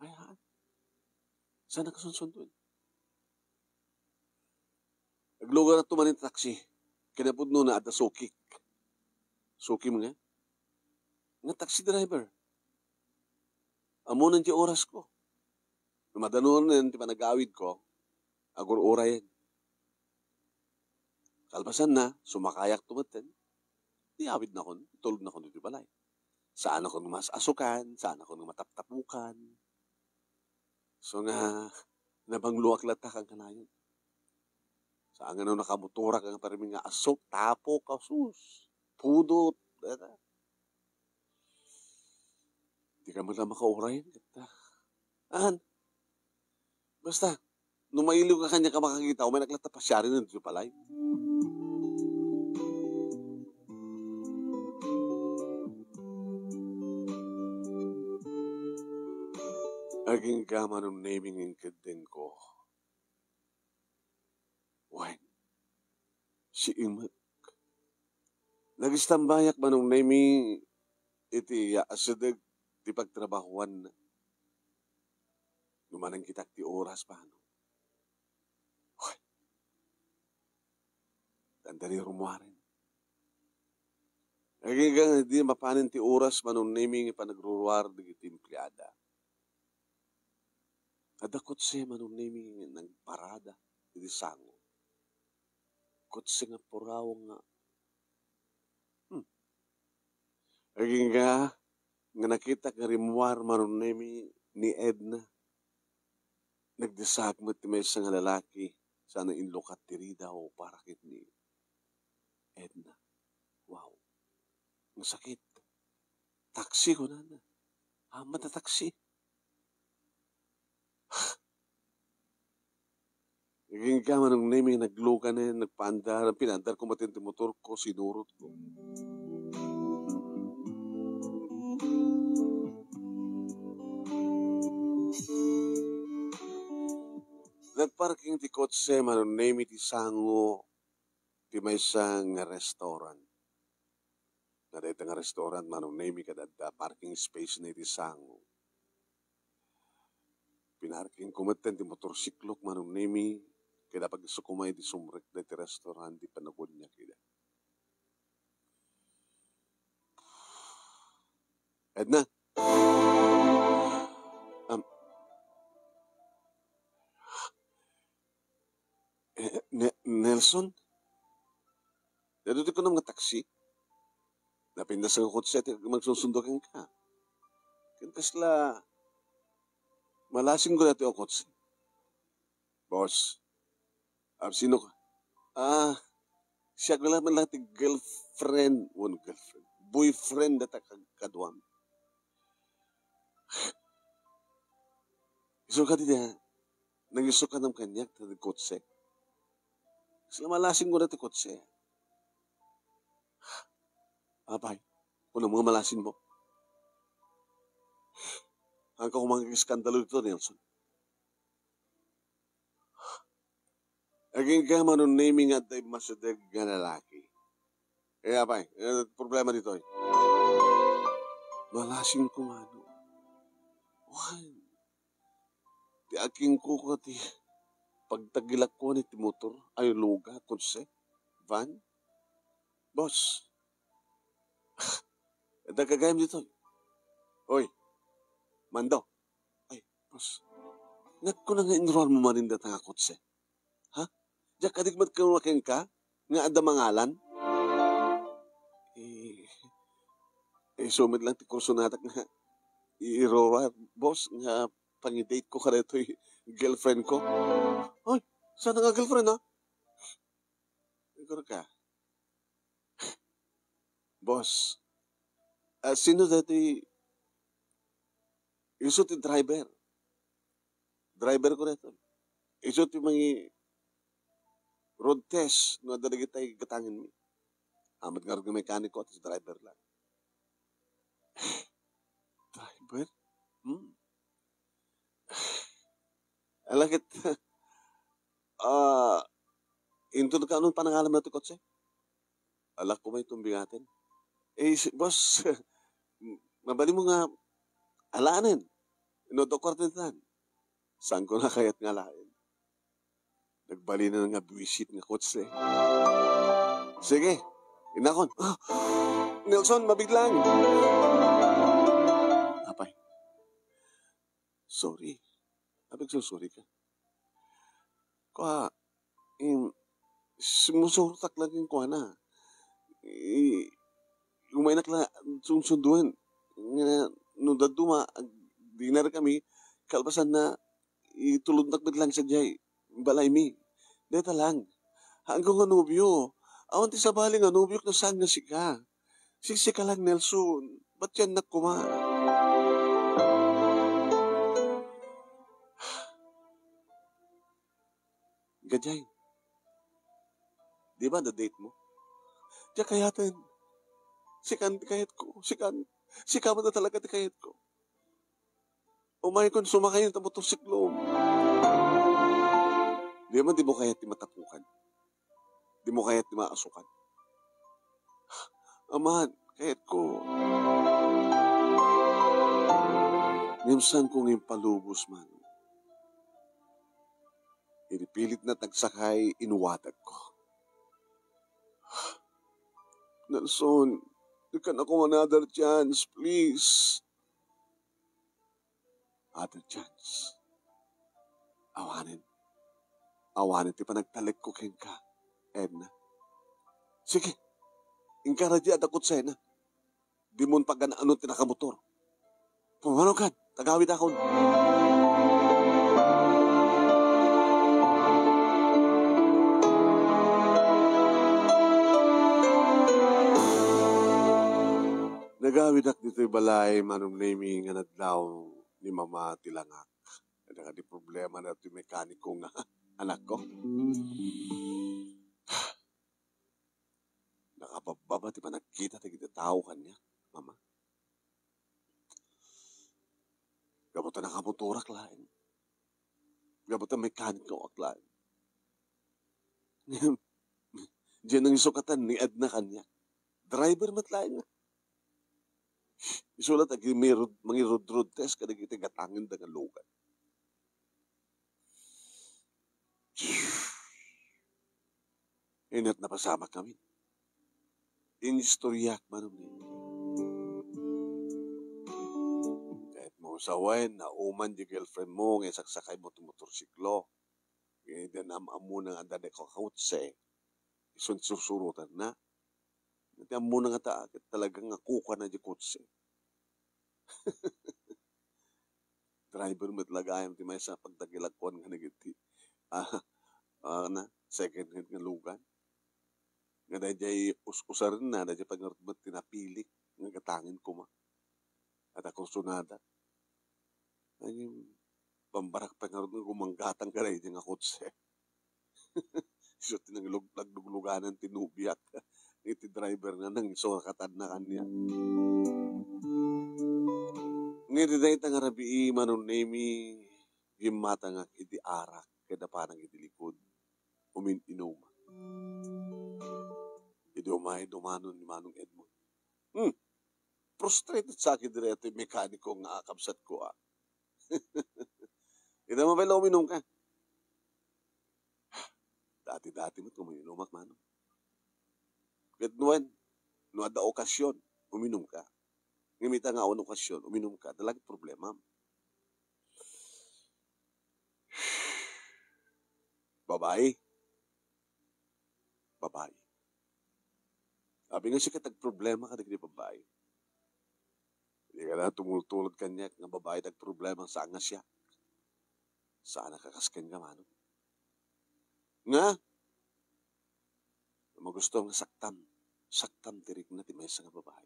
Ay, haan. Saan a kasunsundo? Aglugar to manen taxi. Kinapudnona, adda sukik. Sukim nga. Nga taxi driver. Ammonan ti orasko. Madanon ti panagawidko, agur-urayen. Kalpasanna, sumakayak to metten. Di awidnakon, tulodnakon iti balay. Saanakon nga mas-asukan, saanakon nga mataptapukan. So nga, nabangloak latta kan kanayon. Saan nga no nakamotorak nga parimi nga asuk, tapok, asus, pudot, data. Di ka man lang makauray, data. An? Basta, no mailiw ka kaniak a makakita, umayanak latta pasiaren ditoy balay. Agingga Manong Nemi nga inkeddengko. Wen, siak met. Nagistambayak Manong Nemi iti yaasedeg ti pagtrabahoanna. No manangkitak ti oras, Manong. Wen, dandani rummuaren. Agingga nga idi mapanen ti oras Manong Nemi nga panagruruar dagiti empleada. Adda kotse Manong Nemi nga nagparada iti sango. Kotse nga puraw nga, hmm. Agingga nga nakitak nga rimmuar Manong Nemi ni Edna. Nagdisag met ti maysa nga lalaki sana inlukat ti ridaw para ket ni Edna. Wow. Ang sakit. Taksi, kunana. Amat a taksi. Agingga Manong Nemi nga nagluganen, nagpaandar, pinaandarko met ti motorko, sinurotko. Nagparking ti kotse Manong Nemi ti sango ti maysa nga restaurant. Nga dayta nga restaurant Manong Nemi ket adda parking space na iti sango. Pinarkingko metten ti motorsiklok Manong Nemi, ket apag-isu koma idi sumrekda iti restaurant ti panaguniak ida. Edna? Am, eh, Ne-, Nelson? Daytoy ti kunam nga taksi? Napintas nga kotse ti magsunsundo kenka. Ken kasla malasing gura ti kotse. Boss, ah, sino ka? Ah, siak la man lang ti girlfriend, wen girlfriend, boyfriend data kad-, kaduam. Isu ka ti dia, nangisukanam kaniak ta kotse. Kasla malasing gura ti kotse. Apay, kunam nga malasinmo. Haanka koma nga iskandalo ditoy, Nelson. Agingga Manong Nemi nga adda immasideg nga lalaki. Eh, apay, eh, problema ditoy? Malasing ko, Manong. Wen, ti akingko ko ti pagtagilakko iti motor, ay luga, kotse, van. Boss, adda gagayem ditoy. Oy, Mando. Ay, boss, nagkuna nga inruarmo manen data nga kotse? Ha? Diak kadi met kunam kenka nga adda mangalan? Eh, eh, isu met lang ti kursonadak nga iruar, boss, nga pangidateko kadaytoy girlfriend ko. Ay, saan nga girlfriend, ha? Siguro ka. Boss, ah, sino daytoy? Isu ti driver. Driver ko daytoy. Isu ti mangi-road test no adda dagiti gatangenmi. Amat ngarud nga mekaniko, at least driver lang. Driver? Hmm. Ala ket, ah, inton kaano panangalan na ti kotse? Ala, kumay tumbingaten. Eh, si-, boss, mabalin mo nga alanen. No, Doktor Tintan, saanko a kayat nga alaen? Nagbalin na nga buwisit nga kotse. Sige, innakon. Ah, Nelson, mabiglang! Apay, sorry. Apay, sorry ka. Kua, im, sumusurotak la kenkuana. I, umaynak la sunsunduen. Nga, no dadduma, agdinner kami, kalpasanna, itulodnak met lang sadiay balaymi. Dayta lang. Haanko nga nobio. Awan ti sabali nga nobiok no saan nga sika. Siksika lang, Nelson. Ba't yan na kuma? Gajay, di ba na-date mo? Diak kayaten. Sikan ti kayatko. Sikan. Sika man na talaga ti kayatko. Umaykon sumakay ta motorsiklo. Di man, di mo kayat ti matapukan. Di mo kayat ti maasukan. Aman, kayatko. Ngem saanko nga impalubos man. Inipilit na tagsakay, inuwatagko. Nelson, di ka na ko another chance, please. Other chance. Awanen. Awanen ti panagtalekko kenka, Edna. Sige, inka radia da kutsena. Dimon pagan-ano ti nakamotor. Pumanaw kan, tagawidakon. Nagawidak ditoy balay, Manong Nemy, nga nadlaw ni Mama ti langak. Adda kadi problema na ti mekaniko nga anakko. Nakababbaba ti panagkita dagiti tao kaniak, Mama. Gapu ta nakamotorak laeng. Gapu ta mekanikoak laeng. Diay nangisukatan ni Edna kaniak. Driver met laeng. Isu la ti agimay-, mangirudrud test kadagiti gatangenda nga lugan. Inat napasamak kami. Inistoriak man ni. Ket mo sawen, nauman di girlfriend mo nga isaksakay mo ti motorsiklo. Nga iti am-ammona nga adda dayta a kotse, isu ti sursurotanna. Iti ammona ngata, ket talaga nga kukuana di kotse. Driver met la gayam ti maysa a pagdakilak kuan nga dagiti, ah, ah, na, second hand nga lugan. Nga daydiay us-usarenna, daydiay pangarud met ti napilik nga gatangen koma. Adda kursonadak. Ay, bambarak pay ngarud nga gumanggatang kadaydiay nga kotse. Isu ti nanglug-, naglugluganan ti nobiak. Iti driver nga nangisuratanna kaniak. Nga iti dayta nga rabii, Manong Nemy, gimmatangak iti arak ket apanak iti likod. Umin-inumak. Idi umay dumanon ni Manong Edmond. Hmm. Frustrated sa akin diri iti mekaniko nga akabsatko, ah. Ita mo pay la uminum ka. Dati-dati met nga uminumak, Manong. Ket nuen, no adda okasyon, uminum ka. Ngem ita nga awan okasyon, uminum ka, adda la ti problemam. Babai. Babai. Abi nga sika ti agproblema kadagiti babai. Di ka la tumultulod kaniak nga babai ti agproblema saan nga siak. Saan a kakas kenka, Manong. Nga? Magusto nga saktam. Saktam ti rikna ti maysa nga babai.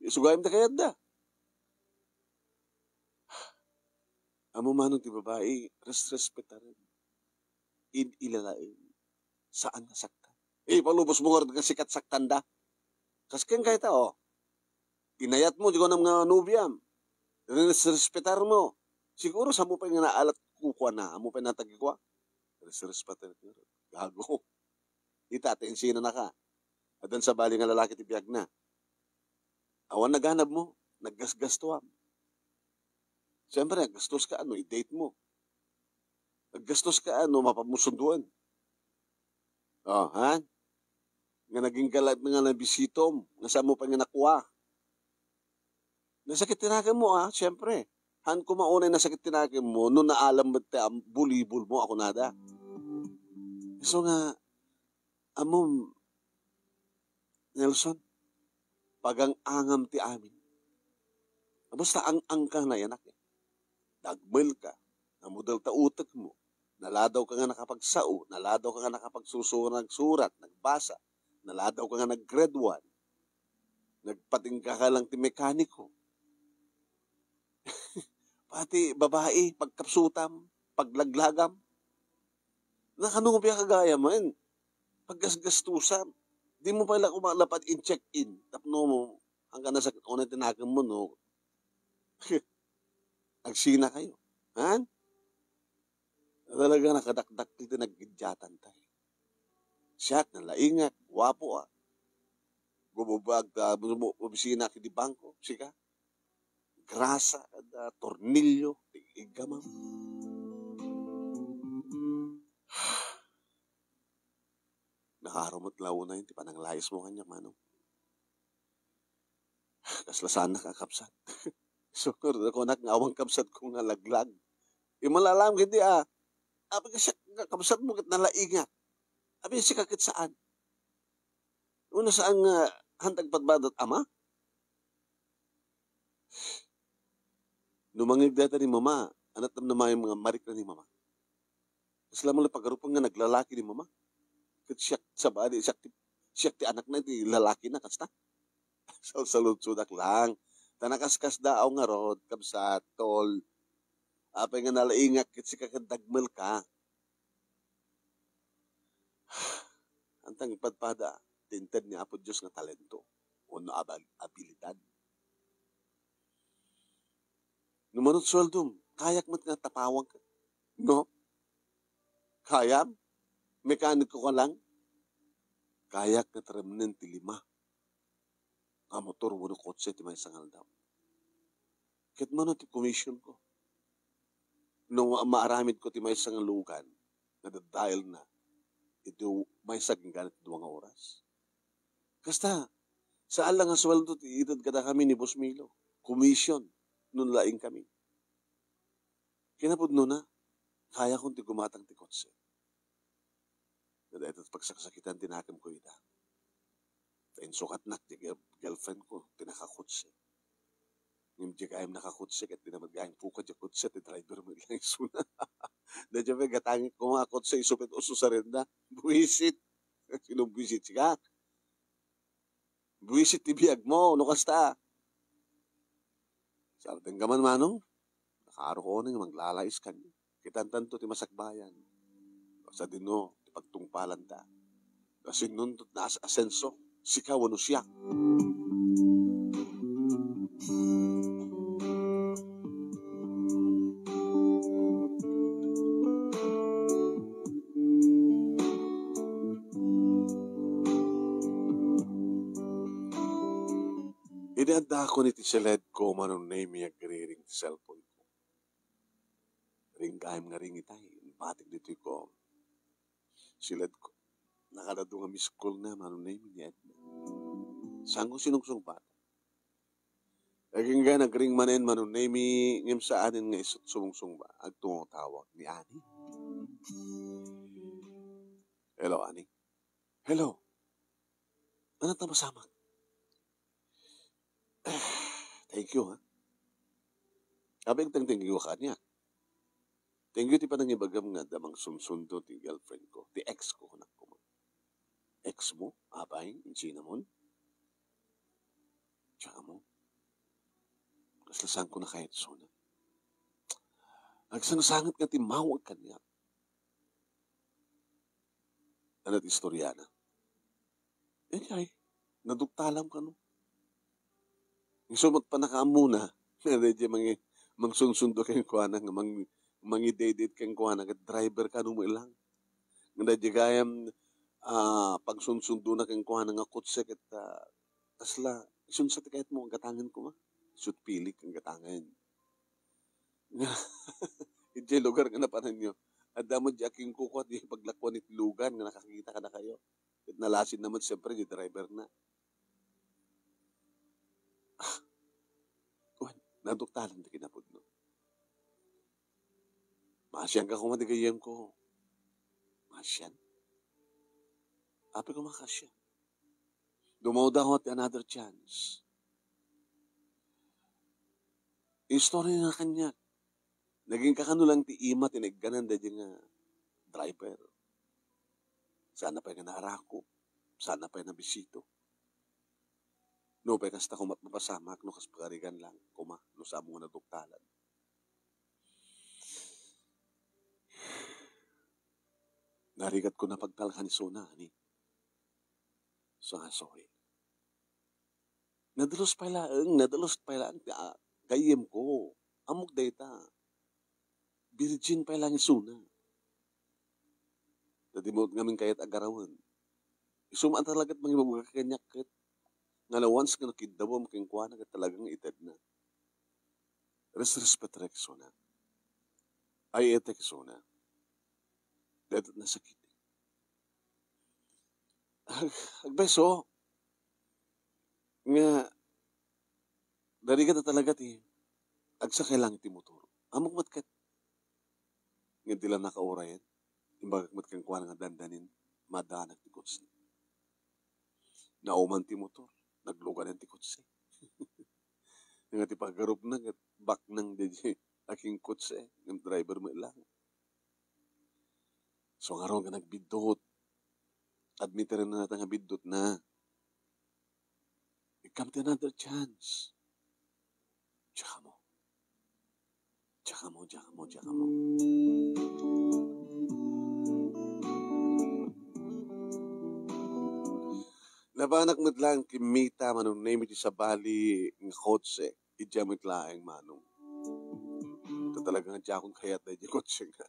Isu gayam ti kayatda. Ammom, Manong, ti babai, res-, respetaren. Id-ilalaen. Saan nga saktan. Ipalubos mo ngarud nga sika ti saktanda. Kas kenka ita, oh. Inayat mo, di ko nam nga nobiam. Res-, respetar mo. Siguro, sa mo pay nga naalat kukuana, amo pay natagikua. Res-, respetar mo. Gago. Ita, ti insinanaka. Addan sabali nga lalaki ti biagna. Awan naganabmo, naggasgastuam. Siyempre, aggastos ka no i-date mo. Aggastos ka no mapag mo sunduan. Oh, ha? Nga naging galad nga nabisitom, nga saan mo pa nga nakuha. Nasakit ti nakem mo, ah, siyempre. Han ko maunay nasakit ti nakem mo, no naalam met ti am-, bulibol mo, ako nada. So nga, amom, Nelson, pagang-angam ti amin. Basta ang-angka na yanak, eh. Dagmel ka, namudel ta utek mo, naladaw ka nga nakapagsao, naladaw ka nga nakapagsusurat, nagsurat, nagbasa, naladaw ka nga nag-grade one, nagpatingga ka lang ti mekaniko. Pati babae, pagkapsutam, paglaglagam. Nakano nga biya kagayam, paggasgastusam. Di mo pala kumalapad in check-in. Tapno mo, hanggang nasa, unay tinagan mo, no? Agsina kayo. Han? Talaga nakadakdak ti naggidyatan tayo. Siak, nalaingak, guwapo, ah. Gumubag, ah, bu-, bu-, opisina ki di bangko, sika. Grasa, kada tornilyo, ti iggamam. Nakarumat launa yun, ti pananglayas mo kanya, manong. Kasla saanak a kabsat. So, kunak nga awan kabsat ko nga laglag. Imalalam kiti, ah. Abi ka siya, kabsat mo ket nalaingak. Abi siya ket saan. Una saan nga hantag patbadat ama? No mangeg dayta ni mama, ana't namnamayo nga marikna ni mama. Kasla mo la pagarupan nga naglalaki ni mama. Ket siak sabali, siak ti, siak ti anakna iti lalakina, kasta. Salsaludsodak lang. Ta nakaskasdaaw ngarud, kabsat, tol. Apay nga nalaingak ket sika ket dagmel ka. Antang ipadpada ti inted ni Apo Dios nga talento wenno abal-, abilidad. No manut sueldom, kayak met nga tapawag ka. No? Kayam? Mekaniko ka lang? Kayak nga taremnen ti lima nga motor wenno kotse ti maysa nga aldaw. Ket mano ti commission ko? No ma-, maaramid ko ti maysa nga lugan nga daddaelna iti maysa ken gana ti dua nga oras. Kasta, saan la nga sueldo ti ited kadakami ni Boss Milo. Commission, no nalaing kami. Kinapudnona, kayakon ti gumatang ti kotse. Dayta ti pagsaksakitan ti nakemko ida. Ta insukatnak ti girl-, girlfriend ko, ti nakakotse. Ngem di gayam nakakotse, ket di naman gayam pukat ti kotse, ti driver mo lang isuna. Dayta pay gatangek ko nga kotse, isu ket ususarenda. Buwisit. Sino buwisit, sika? Buwisit ti biag mo, no kasta. Sarden ka man, manong. Nakaro ko nga maglalais kaniak. Kitantanto ti masakbayan. Sadino ti pagtungpalanta. Kasinuntot na as-asenso, sika wenno siak. Idi addakon iti siledko, Manong Nemy, agriring ti cellphone ko. Ring gayam nga ring itay, batik ditoy ko. Siledko. Nakadadu nga miss call na, Manong Nemy, ni Edna. Saan ko sinungsungbat? Agingga nagring manen, Manong Nemy, ngem saanen nga isut sumungsungbat. Agtungtawag ni Ani. Hello, Ani. Hello. Ania ti masamak? Thank you, ha? Abi, thank you kaniak. Thank you ti panangibagam nga adda mangsunsundo ti girlfriend ko, ti ex ko, kunak koma. Ex mo? Apay, in cinnamon? Tsaka mo? Kasla saan ko nakayat suna. Agsangsanget nga timmawag kaniak. Ania ti istoriana? Idiay, naduktalam kano. Isu met pannakaammona, nga daydiay mangi-, mangsunsundo kenkuana, nga mang-, mangidate-date kenkuana, ket driver kano met lang. Nga daydiay gayam, ah, pagsunsundona kenkuana nga kotse ket, ah, kasla, isu sa ti kayatmo, gatangen koma. Isut pilik nga gatangen. Nga, idiay lugar nga napananyo, adda met diay akinkukua ti paglakuan iti lugan nga nakakita kadakayo. Ket nalasinna met, siempre, diay driverna. Ah, wen, naduktalan ti kinapudno. Maasianka koma ti gayyemko. Maasian? Apay koma kaasian? Dumawdawat ti another chance. Istorya nga kaniak, nagingga kano lang ti ima ti naigganan daydiay nga driver. Saan pay nga naarakop, saan pay nabisito. Nupay kasta koma, mapasamak no kas pagarigan lang koma no saan nga naduktalan. Narigat ko napagtalkan isuna, ani. So, nga, sorry. Nadalus pay laeng, nadalus pay laeng ti, ah, gayyemko. Ammok dayta. Virgin pay laeng isuna. Ta di mo ngamin kayat agarawen. Isu man talagat mangibabaga kaniak ket nga no once nga nakiddawem kenkuana ket talagang itedna. Resrespetarek isuna. Ay-etek isuna. Dayta nasakit. Ag-, agbeso nga narigat talaga ti agsakay lang iti motor. Ammok met ket, ngem di lang nakaurayen. Imbagak met kenkuana nga dandanin, madanak ti kotse. Nauman ti motor, nagluganan ti kotse. Nga ti pagarupna ket baknang daydiay akinkotse, ngem driver met lang. So, ngarud nga nagbiddut, admitirenna ta nga biddutna. Ikkam ti another chance. Diak ammo. Diak ammo, diak ammo, diak ammo. Napanak met lang kimmita, Manong Nemi, ti sabali nga kotse. Idiay met laeng, Manong. Ta talaga nga diakon kayat daydiay kotse nga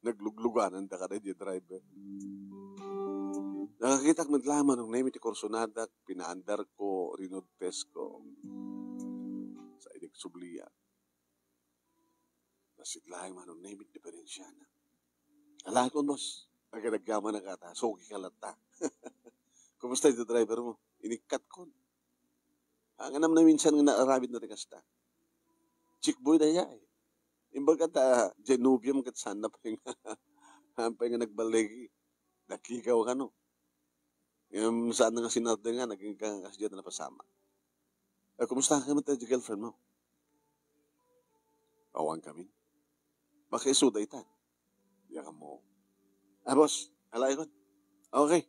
nagluglugananda kadaydiay driver. Nakakitak met laeng, Manong Nemi, ti kursonadak, pinaandarko, rinodtesko. Sa idi agsubliak. Nasid laeng, Manong Nemi, ti diferensiana. Alakon, boss. Agad-agyaman na kata. Suki ka latta. Kumusta iti driver mo? Inikkatkon. Ang anam na minsan nga naaramid na ti kasta. Chick boy daydiay. Imbag ta, Genovia man ket saan na pay nga, saan pay nga nagbaligi. Nakigaw kano. Ngem saan na nga sinardengan, naging ka-, kas diay napasamak. Eh, kumusta ka met ti girlfriend mo? Awan kami. Makaisuda ita. Diak ammo. Ah, boss, alakon. Okay.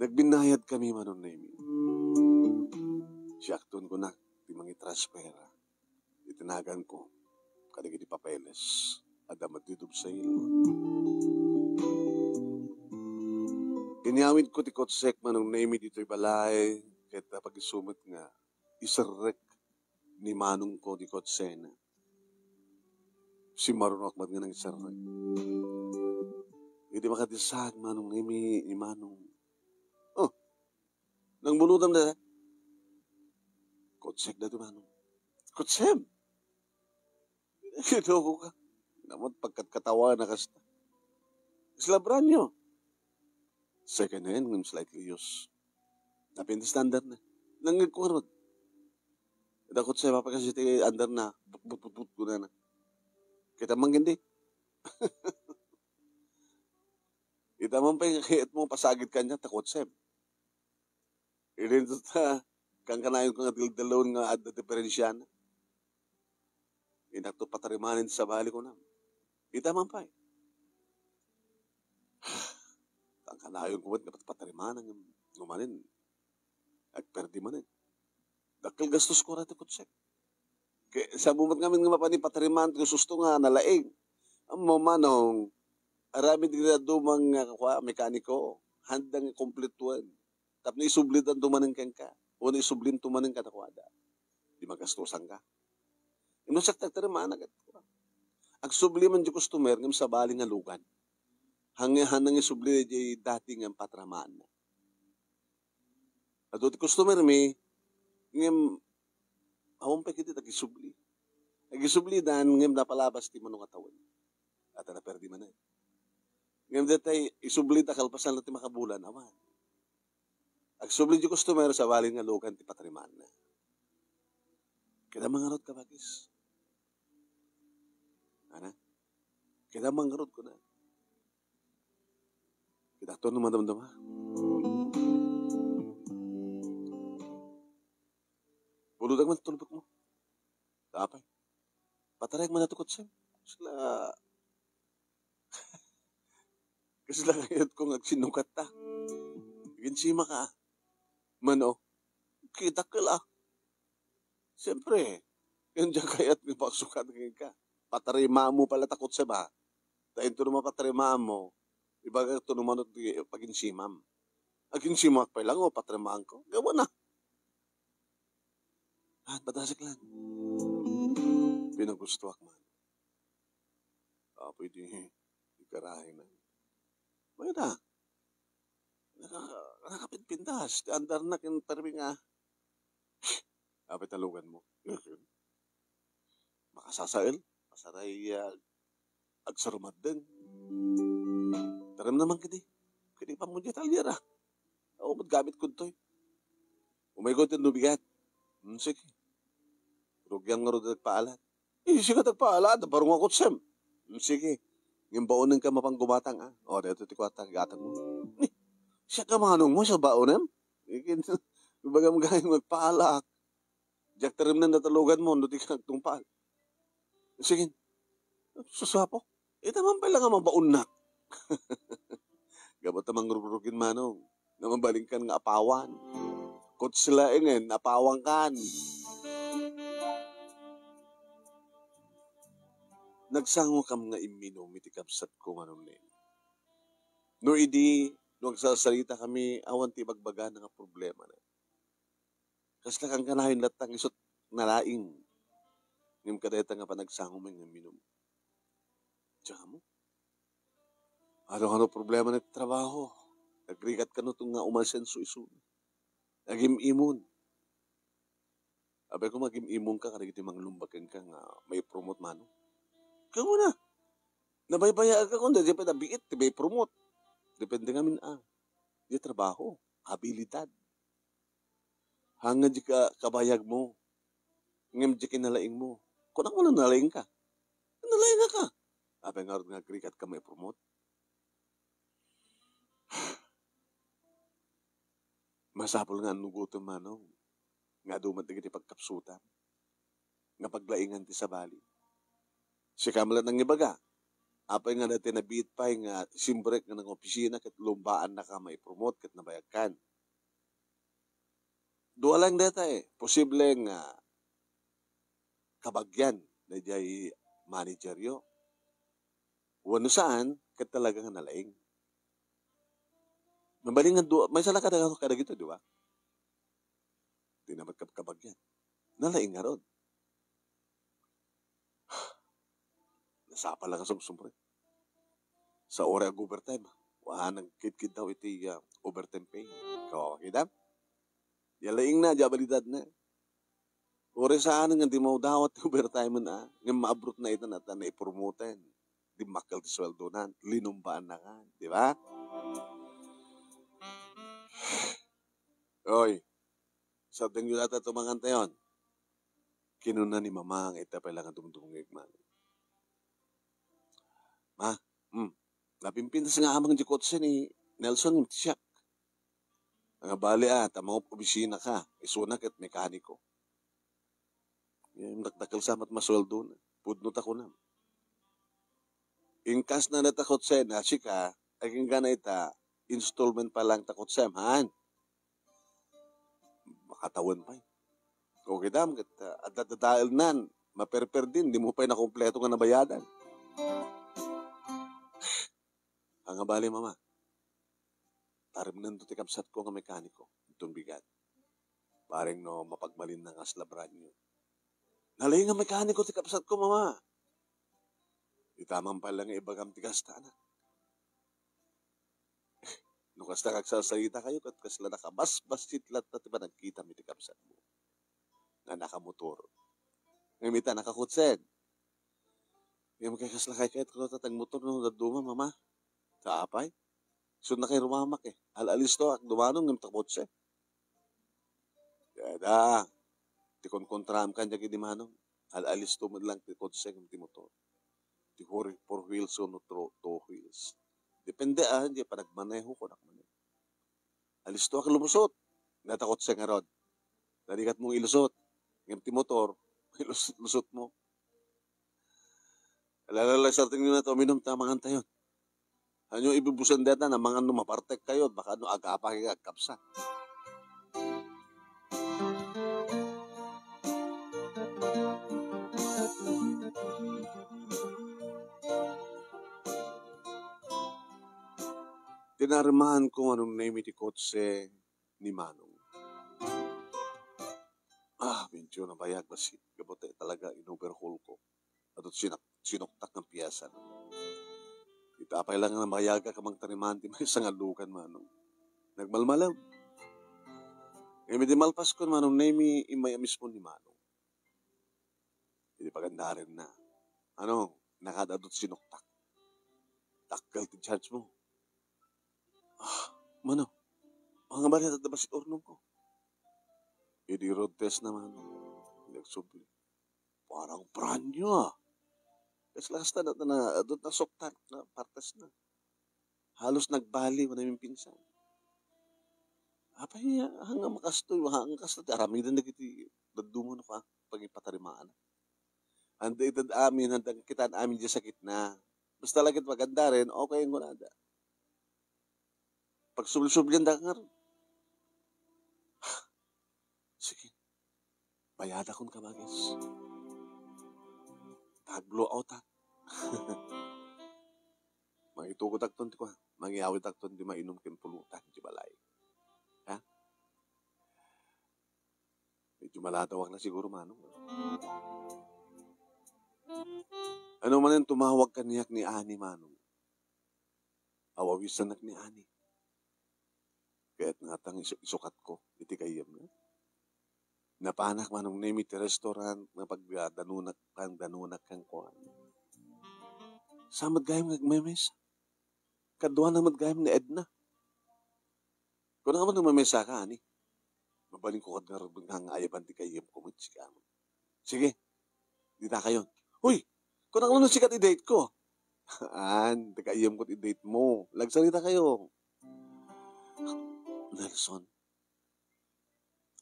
Nagbinnayad kami, Manong Nemi. Siakton ko na ti mangitransfer iti naganko kadagiti papeles. Adda met deed of sale. Inyawidko ti kotsek, Manong Nemi, ditoy balay, ket apag-isu met nga iserrek ni manongko ti kotsena. Simmarunoak met nga nangiserrek. Idi makadisaak, Manong Nemi, ni Manong, "Oh, nangbunutam da?" "Kotsek da ti Manong." "Kotsem?" "Ginoo ka. Naman pagkatkatawa na kasta. Isla brand new?" "Second hand, ngem slightly used." Napintas ti under na. Nangngegko ngarud. Dakot sa mapakasi ti under na. But, but, but, but, kunana. Kita man gindi. Ita man pay nga kayat mo pasagid kanya, takot siya. Idin ta, kankanayon ko nga dildalon nga adda diferensiana. Inakto patarimanen sa bali ko na. Ita man pay. Kankanayon ko met nga pat-, patarimanen nga umanin. Agperdi manen. Dakkel gastos ko rati kutsek. Kay, sa bumat ngamin nga mapani patariman, ti gusto nga nalaing. Ammo manong, aramid nga dumang nga kua, mekaniko, handa nga kompletuan. Tapno isublitan dumanen kenka. Wenno isublim dumanen kadakuada. Di magastosan ka. Inusaktak ti rimana ket agsubli man di customer ngem sabali nga lugan. Hangin hanang isubli di dati nga patramaanna. Adu ti customer mi, ngem awan pay kiti tagisubli. Agisublidan, ngem napalabas ti mano nga tawen. At naperdi manen. Ngem detay, isublida kalpasan ti makabulan, awan. Agsubli ti customer sa balin nga lugan ti patarimaanna. Kida mangarod ka, bagis. Ana? Kida mangarod ko na. Kida to no madamdama. Buludag man tulbek mo. Apay. Patarek man ato kotse. Sila Kasla kayat ko nga agsinukat ta. Aginsima ka. Mano, kita ka la. Siyempre, yan dyan kayat nga pagsukat ka. Patarima mo pala takot siya ba? Ta into no mapatarima mo, ibaga to no mano ti paginsimam. Aginsimak pa lang o patrimaan ko. Gawa na. At padasik lang. Pinagustuak man. Apo iti, ikarahi na. Mayda. Naka, nakapinpintas. Ti andar na kin permi nga. Apay talugan mo. Makasasael. Masaray, ah, agsarumaddeng. Tarem naman kadi. Kadi pa mo di talyera. Ako, gamit ko toy. Umay ko ito nubigat. Hmm, sige. Rugian nga rudag paalat. Eh, siya ka tagpaala, da barong ako, Sem. Hmm, sige. Ngem baonen ka mapanggumatang, ah. O, dito ti kuwata, gatang mo. Ni, siya ka manong mo, siya baonem? Ikin, kumbaga, magayang magpaalak. Diak tarimnan na talugan mo, no di ka nagtungpal. Sige. Susapo. Ita man pala nga mabaonnak. Gabata mangrurugin manong. Nga mabalin kan nga apawan. Kutsla ingen, apawan kan. Nagsangokam nga imminum iti kabsatko, Manong Neng. No idi, no agsasalita kami, awan ti ibagbagana nga problema na. Kasla kankanayon latta nga isut nalaing. Ngem kadayta nga panagsango met nga imminum. Diak ammo. Ano-ano problema na ti trabaho? Agrigat kano to nga umasenso isu. Agim-imon. Apay ko magim-imon ka kadagiti manglumbag kenka nga maipromote mano. Kamo na. Nabaybayaag ka kun daydi pay nabiit ti maipromote. Depende ngamin a. Di trabaho, abilidad. Haan nga di ka kabayag mo. Ngem di kinalaing mo. Kunak mo nalaing ka. Nalaing ka. Apay ngarud nga agrigat ka maipromote? Masapul nga annugotem manong nga adu met dagiti pagkapsutam nga paglaingan ti sabali. Sika met la nangibaga, apay nga dayta nabiit pay nga simrek nga nangopisina ket lumbaannaka maipromote ket nabayagkan? Dua laeng dayta, eh. Posible nga kabagian daydiay manageryo. Wenno saan, ket talaga nga nalaing. Mabalin nga dua, maysa la kada-, kadagito, di ba? Di na met kab-, kabagian. Nalaing ngarud. Nasapa lang a sumsumrek. Sa oras ag-overtime, wa nagkidkid daw iti, ah, overtime pay. Kawawa kidam. Yalaing na, di abilidad na. Uray saan nga di mawdawat ti overtime na, ngem maabrot na ita na ta naipromoten. Dimmakkel ti sueldo na, linumbaan na kan, di ba? Oy, sardengyo data tumangan tayon. Kinuna ni Mama nga ita pay la nga dumdumngeg man. Ma, hmm, napimpintas nga amang di kotse ni Nelson yung siak. Nga bali, ah, ta mangup-opisina ka, isuna ket mekaniko. Ngem dakdakkel sa met masueldo na. Pudno ta kunam. Inkas na dayta kotse na sika, agingga na ita, installment pa lang ta kotsem, haan? Makatawen pay. O kidam, ket, ah, adda dadaelnan, maperperdin, di mo pay nakompleto nga nabayadan. Haan nga bali, Mama. Tarimnen to ti kabsatko nga mekaniko. Inton bigat. Bareng no mapagmalinna nga asla brand new. Nalaing nga mekaniko ti kabsatko, Mama. Ita man pay la nga ibagam ti kasta, anak. No kasta nga agsasalita kayo, ket kasla nakabasbasit latta ti panagkitam iti kabsatmo nga nakamotor. Ngem ita, nakakutsek. Ngem kay kasla kay kayat ko ta tagmotor no dadduma, mama. Ta apay? Sud na kay rumamak eh. Al-alisto ak dumano ngem ta kotse. Dada, ti konkontraam kaniak idi Manong. Al-alisto met lang ti kotse ngem ti motor. Ti four, four wheels wenno tro-, two wheels. Depende, ah, di panagmaneho ko, nagmaneho. Alisto ak lumusot. Data kotse ngarud. Dadi kat mong ilusot. Ngem ti motor, ilus-, lusot mo. Alala, sarting nyo na to, uminom ta, mangan tayo. Ano ibubusan data na mangan no mapartek kayo, baka no agapa kayo, agkapsa. Tinarimaan ko Manong Nemi ti kotse ni Manong. Ah, medyo nabayag, basi, gapu ta talaga in-overhaul ko. Adut sinak-, sinuktak ng piyesa. Ita pay lang nabayag ka kamang tarimaan ti maysa nga lukan, Manong. Nagmalmalem. Ngem idi malpas ko, Manong Nemi, immay a mismo ni Manong. Idi pagandaren na. Ano, nakadadut sinuktak. Dakkel ti charge mo. Ah, mano, mga balita da basit urnong ko. Idi road test naman, nagsubli. Parang brand new, ah. Kasi last na, na, na, doon nasuktan na partes na. Halos nagbali mo na yung pinsan. Apay, hanga makastoy, hanga kastoy, aramidan na kiti, daduma no ka, pagipatarimaan. Anda itad amin, anda kitaan amin di sakit na. Basta lagit maganda rin, okay ang kunada. Pagsubli-sublian da ka nga rin. Sige. Bayada kun kabagis. Tag-blowout, ha? Mangitugot akton ti kuan. Mangyawit akton ti mainum ken pulutan ti balay. Ha? Medyo malatawak na siguro, Manong. Ano manen tumawag kaniak ni Ani, Manong? Awawisanak ni Ani. Kaya't nga tang isu-, isukat ko iti gayyemna. Napanak Manong Nemi ti restaurant nga pagdanunak, pagdanunak kenkuana. Sa met gayam nga agmemesa. Kaduana met gayam ni Edna. Kuna man mamesa ka, ani? Mabalin ko kad nga nga ayaban ti gayyem ko met sika. Sige, dita kayon. Uy, kuna nga no sika ti date ko. An, ti gayyem ko ti date mo. Lagsarita kayo. Nelson.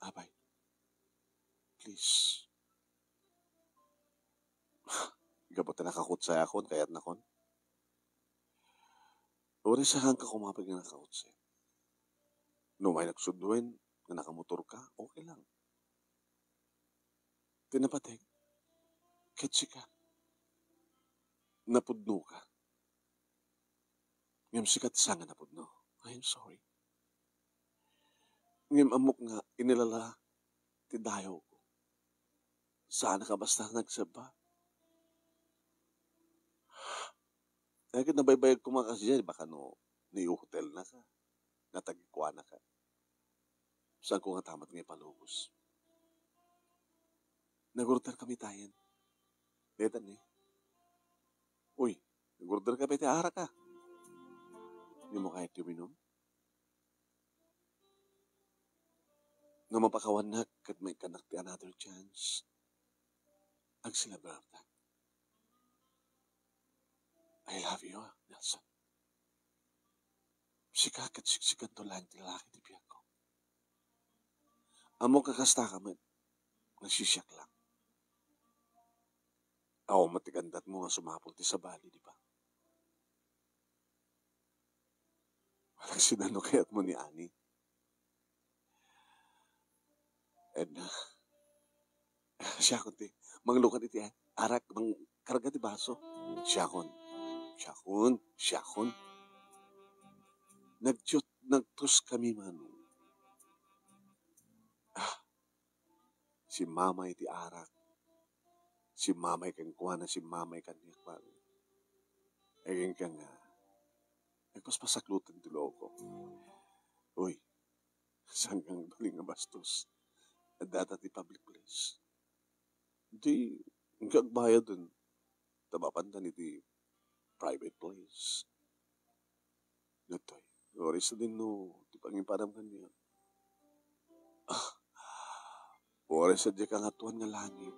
Apay. Please. Gapu ta nakakutsay akon, kayat nakon. Uray saan ka kumapag nga nakakutsay. No may nagsuduen nga nakamotor ka, okay lang. Ti napateg, ket sika, napudno ka. Ngem sika ti saan nga napudno. I am sorry. Ngem ammok nga inilala ti dayawko. Saan ka basta nagsebba. Ay, ket nabaybayag ko nga kasi dyan, baka no, ni-hotel na ka, natagikuan na ka. Saan ko nga tamat nga ipalubos? Nag-order kami tayen. Deta ni. Uy, nag-order ka pay ti arak, ah. Di mo kayat ti uminom? No mapakawannak ket maikkanak ti another chance, agselebrar ta. I love you, Nelson. Sika ket siksikanto laeng ti lalaki ti biagko. Ammok nga kasta ka met, nasisiak lang. Awan met ti kandat mo nga sumapul ti sabali, di ba? Malaksid no kayat mo ni Ani. Edna. Siakon ti, manglukat iti arak, mangkarga ti baso. Siakon. Siakon. Siakon. Nagtiyot, nagtus kami, Manong. Ah, si Mama iti arak. Si Mama kenkuana, si Mama kaniak, Manong. Ay, kenka nga. Nagpaspasaklutan ti loko. Uy, sanggang bali nga bastos. Data ti public place. Di, agbayaden, ta mapandan iti private place. Daytoy, uray sadino ti pangiparam kaniak. Ah, uray sadiay Kangatoan nga langit.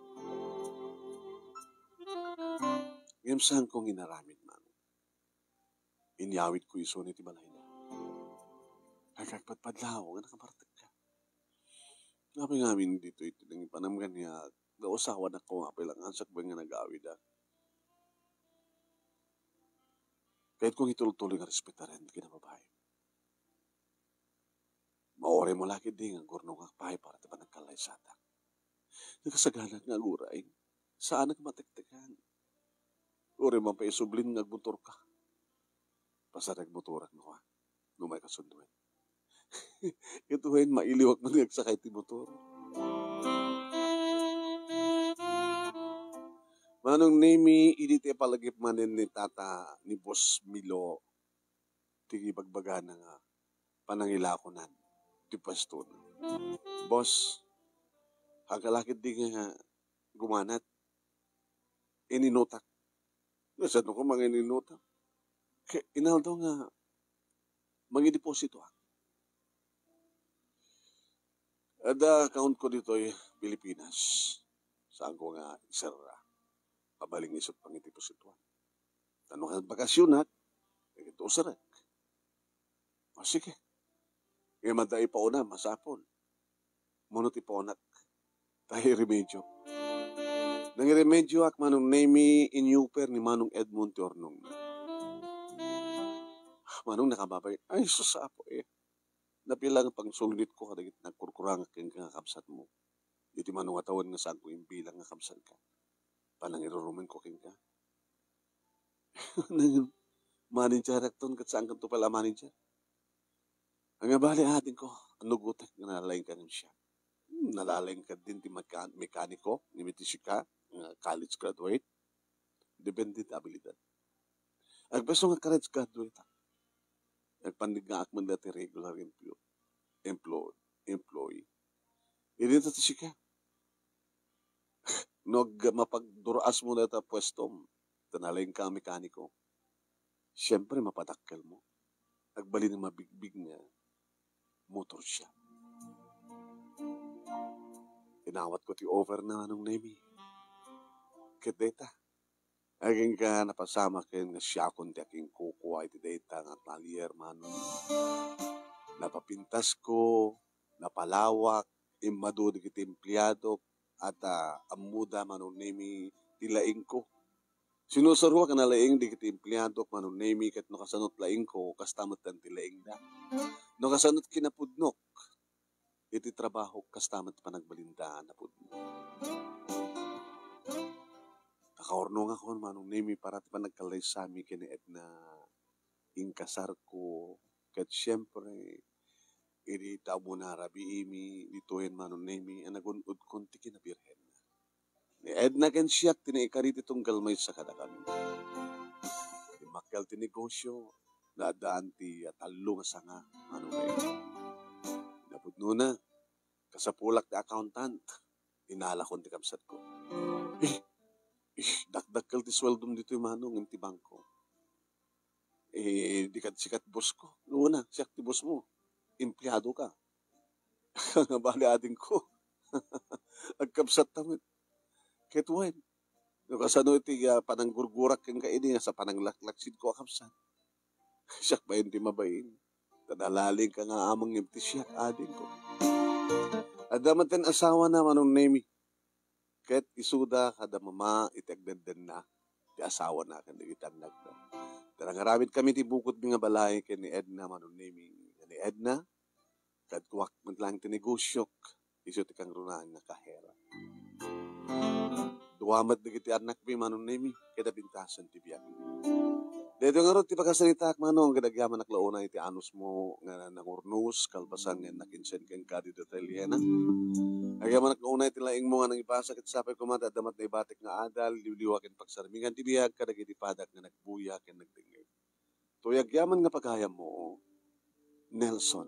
Ngem saanko nga inaramid, Manong. Inyawidko isuna iti balayna. Agpatpadlaw nga nakabartekka. Apay ngamin ditoy ti nangiparam kaniak, no asawanak ko nga apay la nga sakbay nga nagawidak. Kayatko nga itultuloy nga respetaren ti kinababaim. Mauray mo la ketdi nga agurnongak pay para ti panagkallaysatak. Nakasagana nga aguray, saanak matektekan. Uray man pay isublin nga agmotorka. Pasarek motorak no, no maikasunduen. Ket wen, mailiwak man nga agsakay ti motor. Manong Nemi, idi ti ipalagip manen ni Tata ni Boss Milo, ti ibagbagana nga panangilakonan ti puestona. Boss, agkalakid di nga gumanat, ininutak. Nasano ko mangininota? Ke-, inaldaw nga mangidepositoak. Adda account ko ditoy Pilipinas. Saanko nga iserra. Mabalin nga isut pangidepositoan. Tano kan bakasionak, ket usarek. O, sige. Ngem adda ipauna, masapul. Mano ti paunak? Ta iremedyo. Nangiremedyoak, Manong Nemi, inyuper ni Manong Edmond ti urnongna. Manong, nakababay. Ay, sus, Apo, eh. Nabilang pangsulnitko kadagiti nagkurkurangak kenka nga kabsatmo. Iti mano nga tawen nga saanko imbilang nga kabsatka. Panangirurumenko kenka. Managerakton ket saankanto pay la a manager. Ania bale, adingko, annugotek nga nalalaingka ngem siak. Hmm, nalalaingka din ti meka-, mekaniko, ngem iti sika, nga college graduate, depende ti abilidad. Agpayso nga college graduate, ah. Agpanniggaak met la ti regular emplo-, emplo-, employee. Idi ta ti sika, no ag-, mapagdur-asmo dayta puestom, ta nalaingka a mekaniko, siempre, mapadakkelmo. Agbalin a mabigbig nga motor shop. Inawatko ti offer na, Manong Nemi. Ket dayta, agingga napasamaken nga siakon ti akinkukua iti dayta nga atelier, Manong. Napapintasko, napalawak, immadu dagiti empleadok, at, ah, ammoda, Manong Nemi, ti laingko. Sinusuroak a nalaing dagiti empleadok, Manong Nemi, ket no kasano ti laingko, kasta met ti laingda. No kasano ti kinapudnok iti trabahok, kasta met ti panagbalinda a napudno. Nakaurnongakon, Manong Nemi, para ti panagkallaysami ken ni Edna. Inkasarko, ket siempre, idi ta umuna rabiimi ditoyen, Manong Nemi, a nagun-odkon ti kinabirhenna. Ni Edna ken siak ti naikari ti tunggal maysa kadakami. Timmakkel ti negosio, naaddaan ti tallo nga sanga, Manong Nemi. Napudnona, kasapulak ti accountant, inalakon ti kabsatko. Eh, eh, dakdakkel ti sueldom ditoy, Manong, ngem ti bangko. Eh, di kad sikat boss ko. Una, siak ti boss mo. Empleado ka. Nga bali adingko. Agkabsat ta met. Ket wen, no kasano iti, ah, pananggurgurak kenka idi, sa pananglaklaksidko a kabsat. Siak bain ti mabain. Ta nalaingka nga among ngem ti siak adingko. Adda met ti asawana, Manong Nemi. Ket isuda kada mama iti agdeddenna ti asawana ken dagiti annakda. Ta nangaramidkami ti bukodmi nga balay ken ni Edna, Manong Nemi, nga ni Edna, kaduak met laeng ti negosiok, isu ti kangrunaan nga kahera. Dua met dagiti annakmi, Manong Nemi, ket napintasen ti biag. Daytoy ngarud ti pakasaritaak, Manong, ket agyamanak la unay iti anusmo nga nangurnos, kalpasan nga nakinsen kenka ditoy ateliena. Agyamanak la unay ti laingmo nga nangibasa, ket sapay koma ta adda met naibatik nga adal, liwliwa ken pagsarmingan ti biag kadagiti padak nga nagbuya ken nagdengngeg. Toy agyaman nga pagayammo, Nelson.